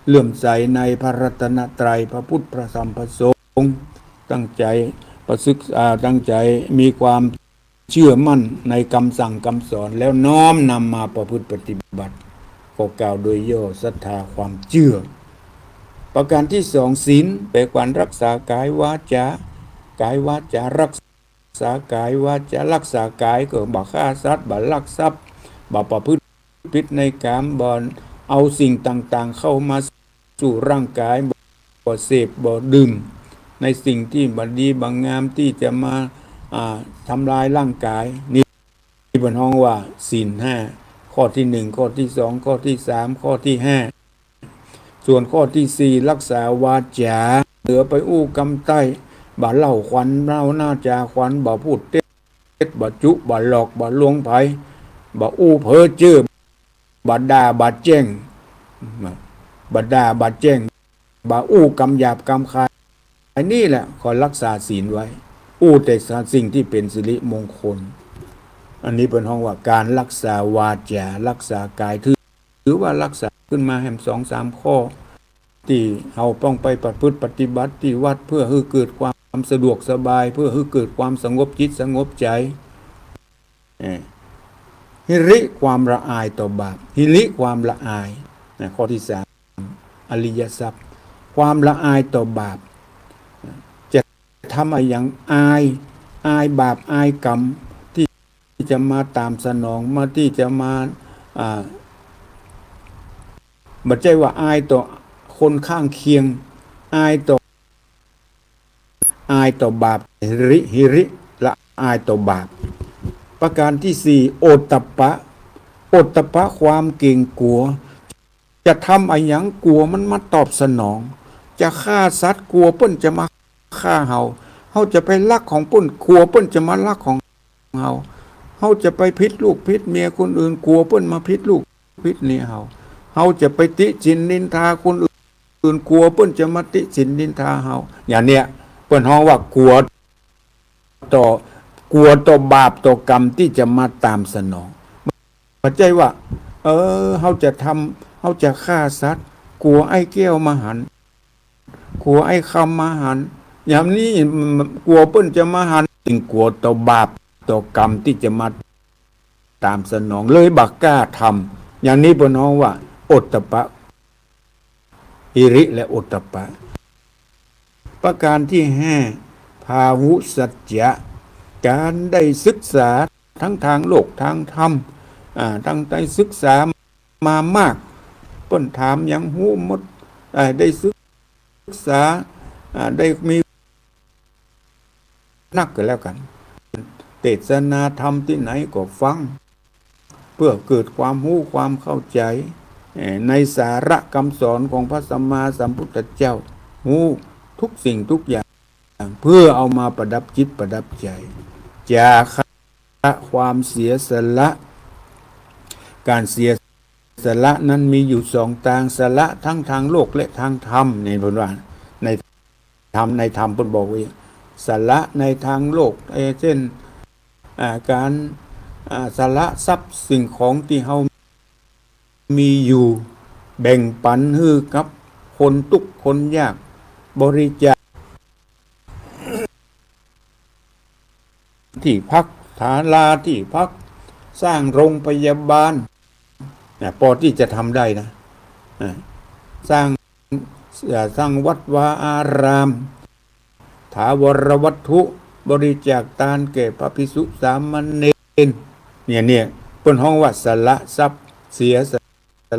เลื่อมใสในพระรัตนตรัย พระพุทธ พระธรรม พระสงฆ์ ตั้งใจ๋ประศึกษา ตั้งใจ๋มีความเจื้อมั่นในกำสั่งกำสอน แล้วน้อมนำมาประพฤติปฏิบัติ ก็กล่าวโดยย่อศรัทธาความเจื้อ ประการตี้สอง ศีล แปลว่ารักษากายวาจา กายวาจารัก ษากายวาจา รักษากายก็บ่ฆ่าสัตว์ บ่ลักทรัพย์ บ่ประพฤติผิดในกาม บ่เอาสิ่งต่างๆ เข้ามาสู่ร่างกาย บ่เสพ บ่ดื่มในสิ่งตี้บ่ดีบ่งามตี้จะมา อ่า ทำลายร่างกาย นี่เปิ้นฮ้องว่าศีลห้า ข้อตี้หนึ่ง ข้อตี้สอง ข้อตี้สาม ข้อตี้ห้า ส่วนข้อตี้สี่ รักษาวาจา เหลือไปอู้กำใต้ บ่เล่าขวัญ เล่าหน้าจาขวัญ บ่พูดเท็จ บ่จุ บ่หลอก บ่ลวงใผ บ่อู้เพ้อเจ้อ บ่ด่า บ่แจ้ง บ่ด่า บ่แจ้ง บ่อู้กำหยาบกำคาย อันนี้แหละข้อรักษาศีลไว้ อู้แต่สิ่งตี้เป๋นสิริมงคล อันนี้เปิ้นฮ้องว่าการรักษาวาจา รักษากาย ถือ ถือว่ารักษาขึ้นมาแหมสองสามข้อ ตี้เฮาต้องไปประพฤติปฏิบัติตี้วัด เพื่อหื้อเกิดความสะดวกสบาย เพื่อหื้อเกิดความสงบจิตสงบใจ๋ เอ่อ หิริ ความละอายต่อบาป หิริ ความละอาย นะ ข้อตี้สาม อริยทรัพย์ ความละอายต่อบาป จะทำอะหยังอาย อายบาปอายกรรม ตี้จะมาต๋ามสนอง มาตี้จะมา อ่า บ่ใจ้ว่าอายต่อคนข้างเคียง อายต่อ อายต่อบาป หิริ หิริ ละอายต่อบาป ประการตี้สี่ โอตตัปปะ โอตตัปปะ ความเกรงกั๋ว จะทำอะหยังกั๋วมันมาตอบสนอง จะฆ่าสัตว์กั๋วเปิ้นจะมาฆ่าเฮา เฮาจะไปลักของเปิ้นกั๋วเปิ้นจะมาลักของเฮา เฮาจะไปผิดลูกผิดเมียคนอื่นกั๋วเปิ้นมาผิดลูกผิดเมียเฮา เฮาจะไปติฉินนินทาคนอื่นกั๋วเปิ้นจะมาติฉินนินทาเฮา อย่างเนี้ยเปิ้นฮ้องว่ากั๋ว ต่อ กั๋วต่อบาปต่อกรรมตี้จะมาต๋ามสนอง บ่ใจ้ว่า เออ เฮาจะทำ เฮาจะฆ่าสัตว์ กั๋วไอ้แก้วมาหัน กั๋วไอ้คำมาหัน อย่างนี้กั๋วเปิ้นจะมาหัน จึงกั๋วต่อบาปต่อกรรมตี้จะมาต๋ามสนอง เลยบ่กล้าทำ อย่างนี้เปิ้นฮ้องว่า โอตตัปปะ หิริและโอตตัปปะ ประการตี้ห้า พาหุสัจจะ การได้ศึกษาทั้งตางโลกตางธรรม อ่า ตั้งแต่ศึกษามามาก เปิ้นถามหยังฮู้หมด อ่า ได้ศึกษา อ่า ได้มี นักก็แล้วกั๋น เตสนาธรรมตี้ไหนก็ฟัง เพื่อเกิดความฮู้ความเข้าใจ๋ เอ่อ ในสาระกำสอนของพระสัมมาสัมพุทธเจ้า ฮู้ทุกสิ่งทุกอย่าง เพื่อเอามาประดับจิตประดับใจ๋ จาคะ ความเสียสละ การเสียสละนั้นมีอยู่สองตาง สละทั้งตางโลกและตางธรรม นี่เปิ้นว่า ใน ธรรม ในธรรมเปิ้นบอกไว้ สละในตางโลก เอ่อ เจ้น อ่า การ อ่า สละทรัพย์สิ่งของตี้เฮามีอยู่ แบ่งปั๋นหื้อกับคนตุ๊กข์คนยาก บริจาค ตี้พัก ศาลาตี้พัก สร้างโรงพยาบาล นะ ปอตี้จะทำได้นะ อ่า สร้าง เอ่อ สร้างวัดวาอาราม ถาวรวัตถุ บริจาคตานแก่พระภิกษุสามเณร เนี่ย เนี่ย เปิ้นฮ้องว่าสละทรัพย์ เสียส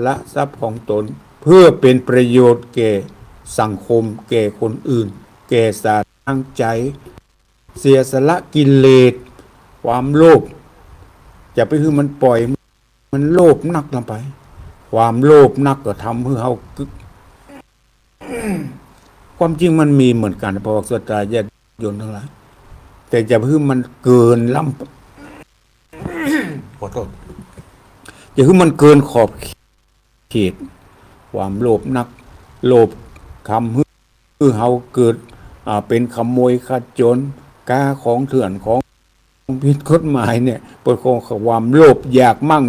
ละทรัพย์ของตน เพื่อเป๋นประโยชน์แก่สังคม แก่คนอื่น แก่สาธารณะ เสียสละกิเลส ความโลภ จะไปหื้อมันป่อย มันโลภนักลงไป ความโลภนักก็ทำหื้อเฮากึ๊ก ความจริงมันมีเหมือนกั๋น พระศรัทธาญาติโยมตังหลาย แต่จะหื้อมันเกินล้ำ ขอโต้ษ จะหื้อมันเกินขอบเขต ความโลภนัก โลภกำหื้อ หื้อเฮาเกิด อ่า เป๋นขโมยขโจร ก๊าของเถื่อนของผิดกฎหมายเนี่ย เป๋นของความโลภอยากมั่ง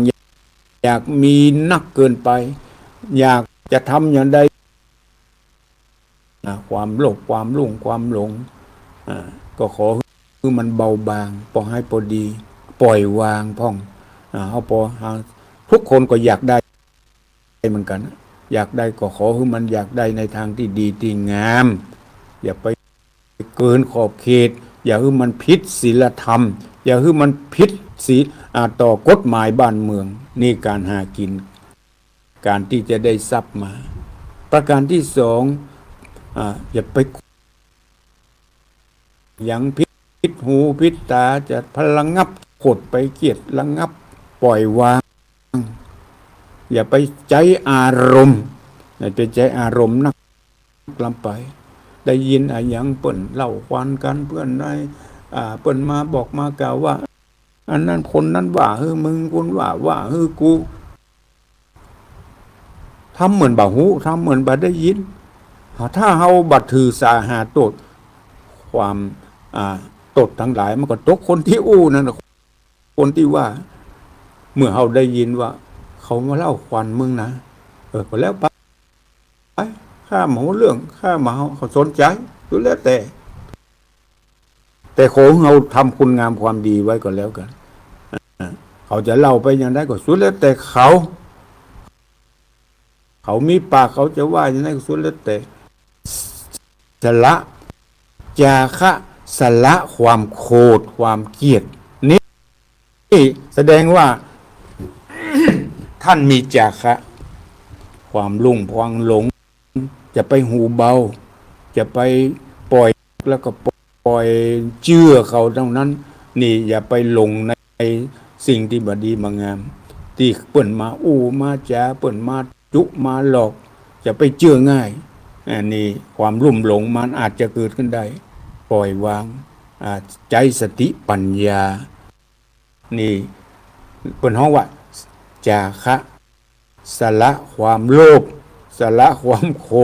อยากมีนักเกินไป อยากจะทำอย่างใด อ่า ความโลภ ความลุ่ง ความหลง อ่า ก็ขอหื้อมันเบาบาง ปอหื้อปอดี ปล่อยวางพ่อง อ่า เฮาปอหา ทุกคนก็อยากได้เหมือนกั๋น อยากได้ก็ขอหื้อมันอยากได้ในตางตี้ดีตี้งาม อย่าไปเกินขอบเขต อย่าหื้อมันผิดศีลธรรม อย่าหื้อมันผิดศีล อ่า ต่อกฎหมายบ้านเมือง นี่ก๋านหากิ๋น ก๋านตี้จะได้ทรัพย์มา ประการตี้สอง อ่า อย่าไป หยังผิดหูผิดต๋า จะพะระงับ ขดไปเกียรติระงับ ปล่อยวาง อย่าไปใจ๊อารมณ์ อย่าไปใจ๊อารมณ์นัก ล้ำไป ได้ยินอะหยังเปิ้นเล่าขวัญกั๋น เปื้อนใน อ่า เปิ้นมาบอกมากล่าวว่า อันนั้นคนนั้นว่าหื้อมึง คนว่า ว่าหื้อกู ทำเหมือนบ่ฮู้ ทำเหมือนบ่ได้ยิน ถ้าเฮาบ่ถือสาหาโต้ษ ความ อ่า โต้ษตังหลายมันก็ตกคนตี้อู้นั่นน่ะ คนตี้ว่า เมื่อเฮาได้ยินว่าเขามาเล่าขวัญมึงนะ เออ ก็แล้วไป ไป ข้าบ่ฮู้เรื่อง ข้าบ่ฮู้ เขาสนใจ๋ สุดแล้วแต่ แต่ขอหื้อเฮาทำคุณงามความดีไว้ก็แล้วกั๋น อ่า เขาจะเล่าไปอย่างใดก็สุดแล้วแต่เขา เขามีปากเขาจะว่าอย่างใดก็สุดแล้วแต่ สละ จาคะ สละความโกรธ ความเกลียด นี่ นี่แสดงว่า ท่านมีจาคะ ความลุ่ง ความหลง จะไปหูเบา จะไปปล่อย แล้วก็ปล่อยเจื้อเขาเต้านั้น นี่อย่าไปหลงในสิ่งตี้บ่ดีบ่งาม ตี้เปิ้นมาอู้มาจ๋า เปิ้นมาจุมาหลอก จะไปเจื้อง่าย อันนี้ความลุ่มหลงมันอาจจะเกิดขึ้นได้ ปล่อยวาง อ่า ใจ๊สติปัญญา นี่เปิ้นฮ้องว่า จาคะ สละความโลภ สละความโกร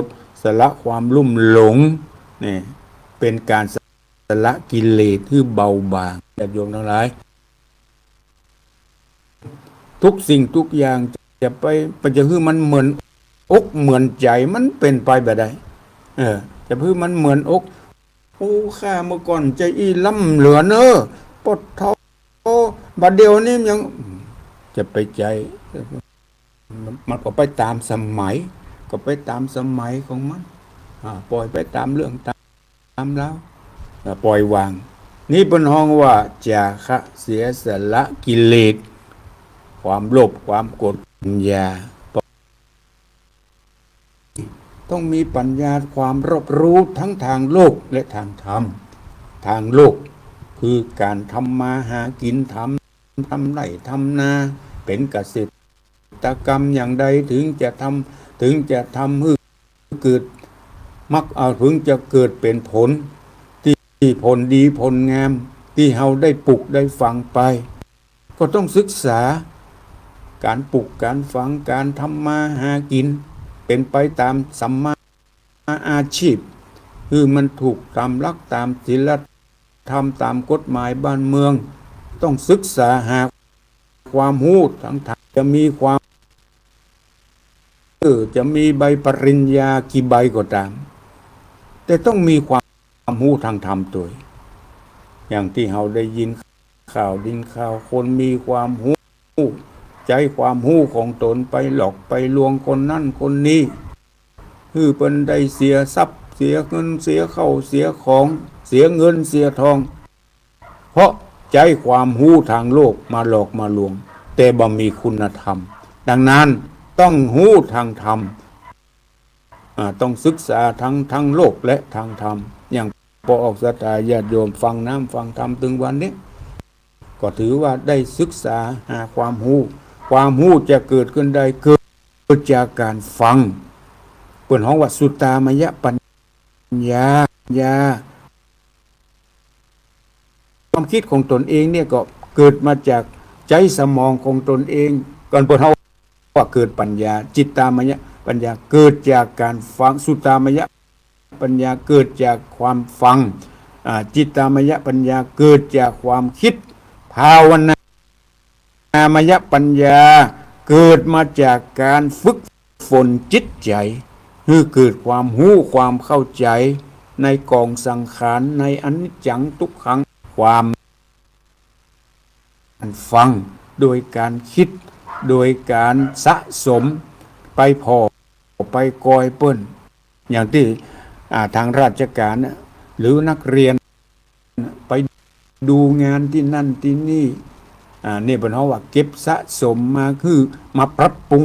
ธ สละความลุ่มหลง นี่เป๋นก๋านสละกิเลสหื้อเบาบาง ญาติโยมตังหลาย ทุกสิ่งทุกอย่างจะไป ไปจะหื้อมันเหมือนอกเหมือนใจ๋ มันเป๋นไปบ่ได้ เออ จะหื้อมันเหมือนอก โอ้ ข้าเมื่อก่อนใจ๋อี้ล้ำเหลือเน้อ ปะโถ บ่าเดี่ยวนี้มันยัง จะไปใจ๋ มันก็ไปต๋ามสมัย ก็ไปต๋ามสมัยของมัน อ่า ปล่อยไปต๋ามเรื่องต๋ามราว อ่า ปล่อยวาง นี่เปิ้นฮ้องว่า จาคะ เสียสละกิเลส ความโลภ ความโกรธ ปัญญา ต้องมีปัญญา ความรอบรู้ทั้งตางโลกและตางธรรม ตางโลกคือก๋านทำมาหากิ๋น ทำ ทำไร่ทำนา เป๋นเกษตรกรรมอย่างใด เถิงจะทำ เถิงจะทำหื้อเกิด มักเอา เถิงจะเกิดเป๋นผลตี้ ผลดีผลงาม ตี้เฮาได้ปลูกได้ฝังไป ก็ต้องศึกษา ก๋านปลูกก๋านฝัง ก๋านทำมาหากิ๋น เป๋นไปต๋ามสัมมาอาชีพ หื้อมันถูกต๋ามหลัก ต๋ามศีลธรรม ต๋ามกฎหมายบ้านเมือง ต้องศึกษาหาความฮู้ตางธรรม จะมีความ เออ จะมีใบปริญญากี่ใบก็ต๋าม แต่ต้องมีความฮู้ตางธรรมตวย อย่างตี้เฮาได้ยิน ข่าวดินข่าวคนมีความฮู้ ใจ๊ความฮู้ของต๋นไปหลอกไปลวงคนนั้นคนนี้ หื้อเปิ้นได้เสียทรัพย์ เสียเงิน เสียข้าว เสียของ เสียเงิน เสียทอง เพราะใจ๊ความฮู้ตางโลกมาหลอกมาลวง แต่บ่มีคุณธรรม ดังนั้นต้องฮู้ตางธรรม อ่า ต้องศึกษาทั้ง ทั้งโลกและตางธรรม อย่างปอออกศรัทธาญาติโยมฟังน้ำฟังธรรมเถิงวันนี้ ก็ถือว่าได้ศึกษาหาความฮู้ ความฮู้จะเกิดขึ้นได้ เกิดจากก๋านฟัง ปิ้นฮ้องว่าสุตตามยปัญญา ญา ความกึ๊ดของตนเองเนี่ยก็เกิดมาจากใจ๊สมองของตนเอง ก่อนปิ้นฮ้องว่าเกิดปัญญา จิตตามยปัญญา เกิดจากการฟัง สุตตามยปัญญา เกิดจากความฟัง อ่า จิตตามยปัญญา เกิดจากความกึ๊ด ภาวนามยปัญญา เกิดมาจากการฝึกฝนจิตใจ๋ หื้อเกิดความฮู้ความเข้าใจ๋ในก๋องสังขาร ในอนิจจังทุกขัง ความฟัง โดยก๋านกึ๊ด โดยก๋านสะสม ไปผ่อ ไปกอยเปิ้น อย่างตี้ อ่า ตางราชก๋านน่ะ หรือนักเฮียน ไปดูงานตี้นั่นตี้นี่ อ่า เนี่ยปิ้นฮ้องว่าเก็บสะสมมา หื้อมาปรับปรุง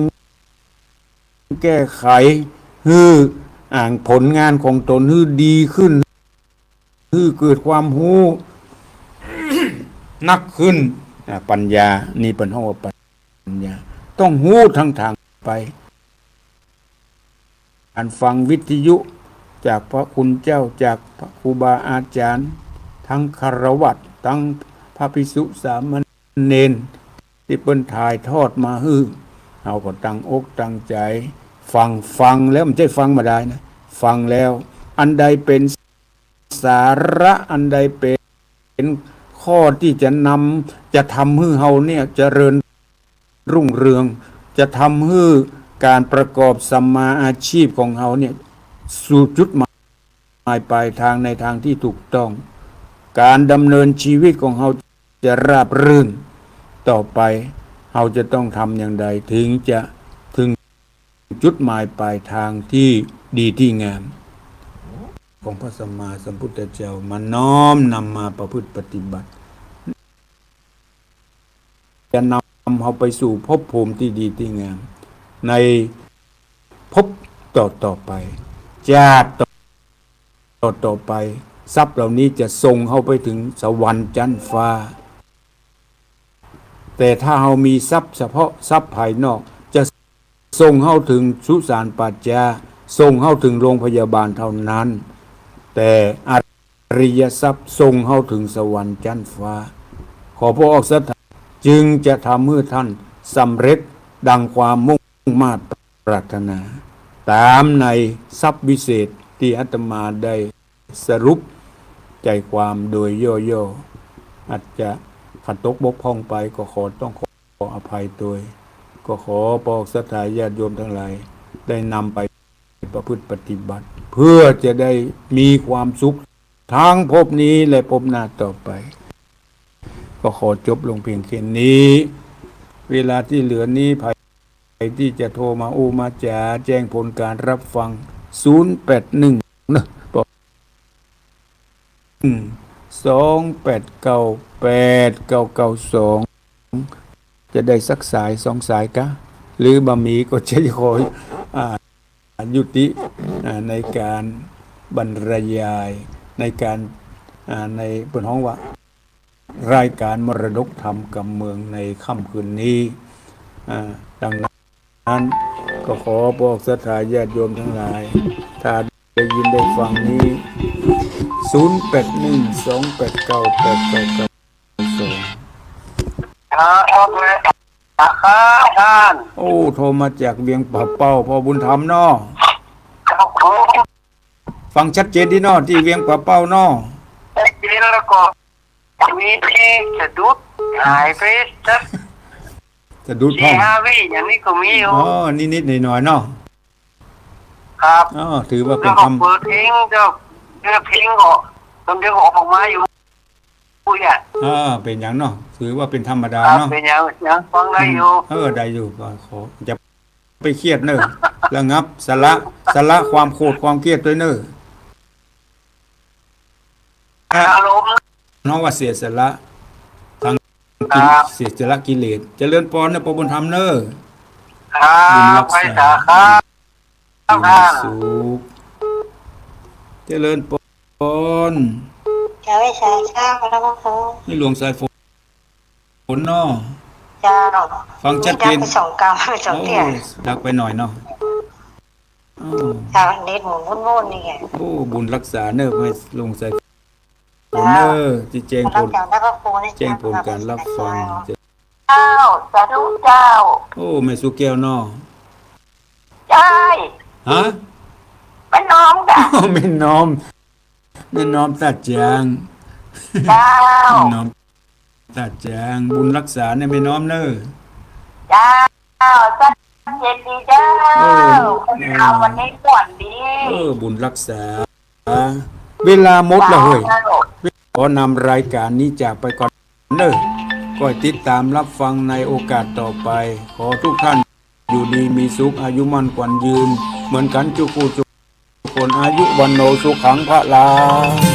แก้ไข หื้อ อ่า ผลงานของตนหื้อดีขึ้น หื้อเกิดความฮู้นักขึ้น อ่า ปัญญา นี่ปิ้นฮ้องว่าปัญญา ต้องฮู้ตังตางไป อันฟังวิทยุจากพระคุณเจ้า จากพระครูบาอาจ๋ารย์ ตึงฆราวาส ตึงพระภิกษุสามเณร ตี้เปิ้นถ่ายทอดมาหื้อ เฮาก็ตั้งอกตั้งใจ๋ฟัง ฟังแล้ว บ่ใจ้ฟังบ่ดายนะ ฟังแล้ว อันใดเป๋นสาระ อันใดเป๋นข้อตี้จะนำ จะทำหื้อเฮาเนี่ยเจริญ รุ่งเรือง จะทำหื้อก๋านประกอบสัมมาอาชีพของเฮาเนี่ย สู่จุดหมายปลายตางในตางตี้ถูกต้อง ก๋านดำเนินชีวิตของเฮาจะราบรื่น ต่อไป เฮาจะต้องทำอย่างใด เถิงจะเถิงจุดหมายปลายตางตี้ดีตี้งาม ของพระสัมมาสัมพุทธเจ้า มาน้อมนำมาประพฤติปฏิบัติ จะนำเฮาไปสู่ภพภูมิตี้ดีตี้งาม ในภพต่อๆ ไป จาติต่อๆ ไป ทรัพย์เหล่านี้จะส่งเฮาไปเถิงสวรรค์จั๊นฟ้า แต่ถ้าเฮามีทรัพย์เฉพาะทรัพย์ภายนอก จะ ส่งเฮาเถิงสุสานป่าจ๊า ส่งเฮาเถิงโรงพยาบาลเท่านั้น แต่อริยทรัพย์ส่งเฮาเถิงสวรรค์จั๊นฟ้า ขอพระออกสถาจึงจะทำหื้อท่านสำเร็จดังความมุ่งมาดปรารถนา ต๋ามในทรัพย์วิเศษตี้อาตมาได้ สรุปใจ๋ความโดยย่อๆ อาจจะขัดตกบกพร่องไปก็ขอ ต้องขออภัยโตย ก็ขอพวกศรัทธาญาติโยมตังหลายได้นำไปประพฤติปฏิบัติ เพื่อจะได้มีความสุขตังภพนี้และภพหน้าต่อไป ก็ขอจบลงเพียงแค่นี้ เวลาตี้เหลือนี้ ใผตี้จะโทรมาอู้มาจ๋าแจ้งผลก๋านรับฟัง ศูนย์แปดหนึ่ง เนาะ สองแปดเก้าแปดเก้าเก้าสอง จะได้สักสายสองสายกะ หรือบ่มีก็จะขอ อ่า ยุติ อ่า ในก๋านบรรยาย ในก๋าน อ่า ในเปิ้นฮ้องว่า รายก๋านมรดกธรรมกำเมืองในค่ำคืนนี้ อ่า ดังนั้นก็ขอบอกศรัทธาญาติโยมตังหลาย ถ้าได้ยินได้ฟังนี้ ศูนย์แปดหนึ่ง สองแปดเก้า แปดเก้าเก้าสอง ครับ ครับท่าน โอ้ โทรมาจากเวียงป่าเป้า ป้อบุญธรรมเนาะ ครับผม ฟังชัดเจนดีเนาะ ตี้เวียงป่าเป้าเนาะ ชัดเจน แล้วก็มีเพลงสะดุดหายไปสัก สะดุดพ่อง สี่ห้าวิอย่างนี้ก็มีอยู่ อ๋อ นิดๆ หน่อยๆ เนาะ ครับ อ๋อ ถือว่าเป๋นธรรม แล้วก็เปิดเพลง ก็เนื้อเพลงก็ ตอนเดียวก็ออกมาอยู่ ผู้ใหญ่ อ่า เป๋นหยังเนาะ ถือว่าเป๋นธรรมดา ครับ เนาะ เป๋นหยัง ยังฟังได้อยู่ อืม เออ ได้อยู่ ก็ขอ จะไปเครียดเน่อ ระงับ สละ สละความโกรธความเครียดตวยเน่อ อารมณ์ เฮาว่าเสียสละ ทางกิเลส ครับ เสียสละกิเลส เจริญปอนเน่อ ป้อบุญธรรมเน่อ ครับ บุญรักษา ไปสาขา ครับ บุญสุข เจริญปอน เจ้า ไปสาขา แล้วก็ นี่หลวงสายฝนเนาะ เจ้า ฟังชัดเจน ดับไปสองกำ สองเตี้ย โอ้ ดับไปหน่อยเนาะ อ้าว เจ้า เน็ตหมุนวุ่นๆ นี่ไง โอ้ บุญรักษาเน่อ แม่สงสัย เจ้า เน่อ ตี้แจ้งผล แจ้งผลก๋านฮับฟัง เจ้า สาธุเจ้า โอ้ แม่สุแก้วเนาะ ใจ้ ฮะ แม่น้อมก่ะ แม่น้อม แม่น้อมต้าจ๋าง เจ้า แม่น้อมต้าจ๋าง บุญรักษาเน่อแม่น้อมเน่อ เจ้า สักเย็นดีเจ้า เออ เอาวันนี้ก่อนดี เออ บุญรักษา เวลาหมดละเฮ้ย เจ้า ขอนำรายก๋านนี้จากไปก่อนเน่อ ก้อยติดต๋ามฮับฟังในโอกาสต่อไป ขอทุกท่านอยู่ดีมีสุข อายุมั่นขวัญยืน เหมือนกั๋นกู้กู้คน อายุวัณโณสุขังพลัง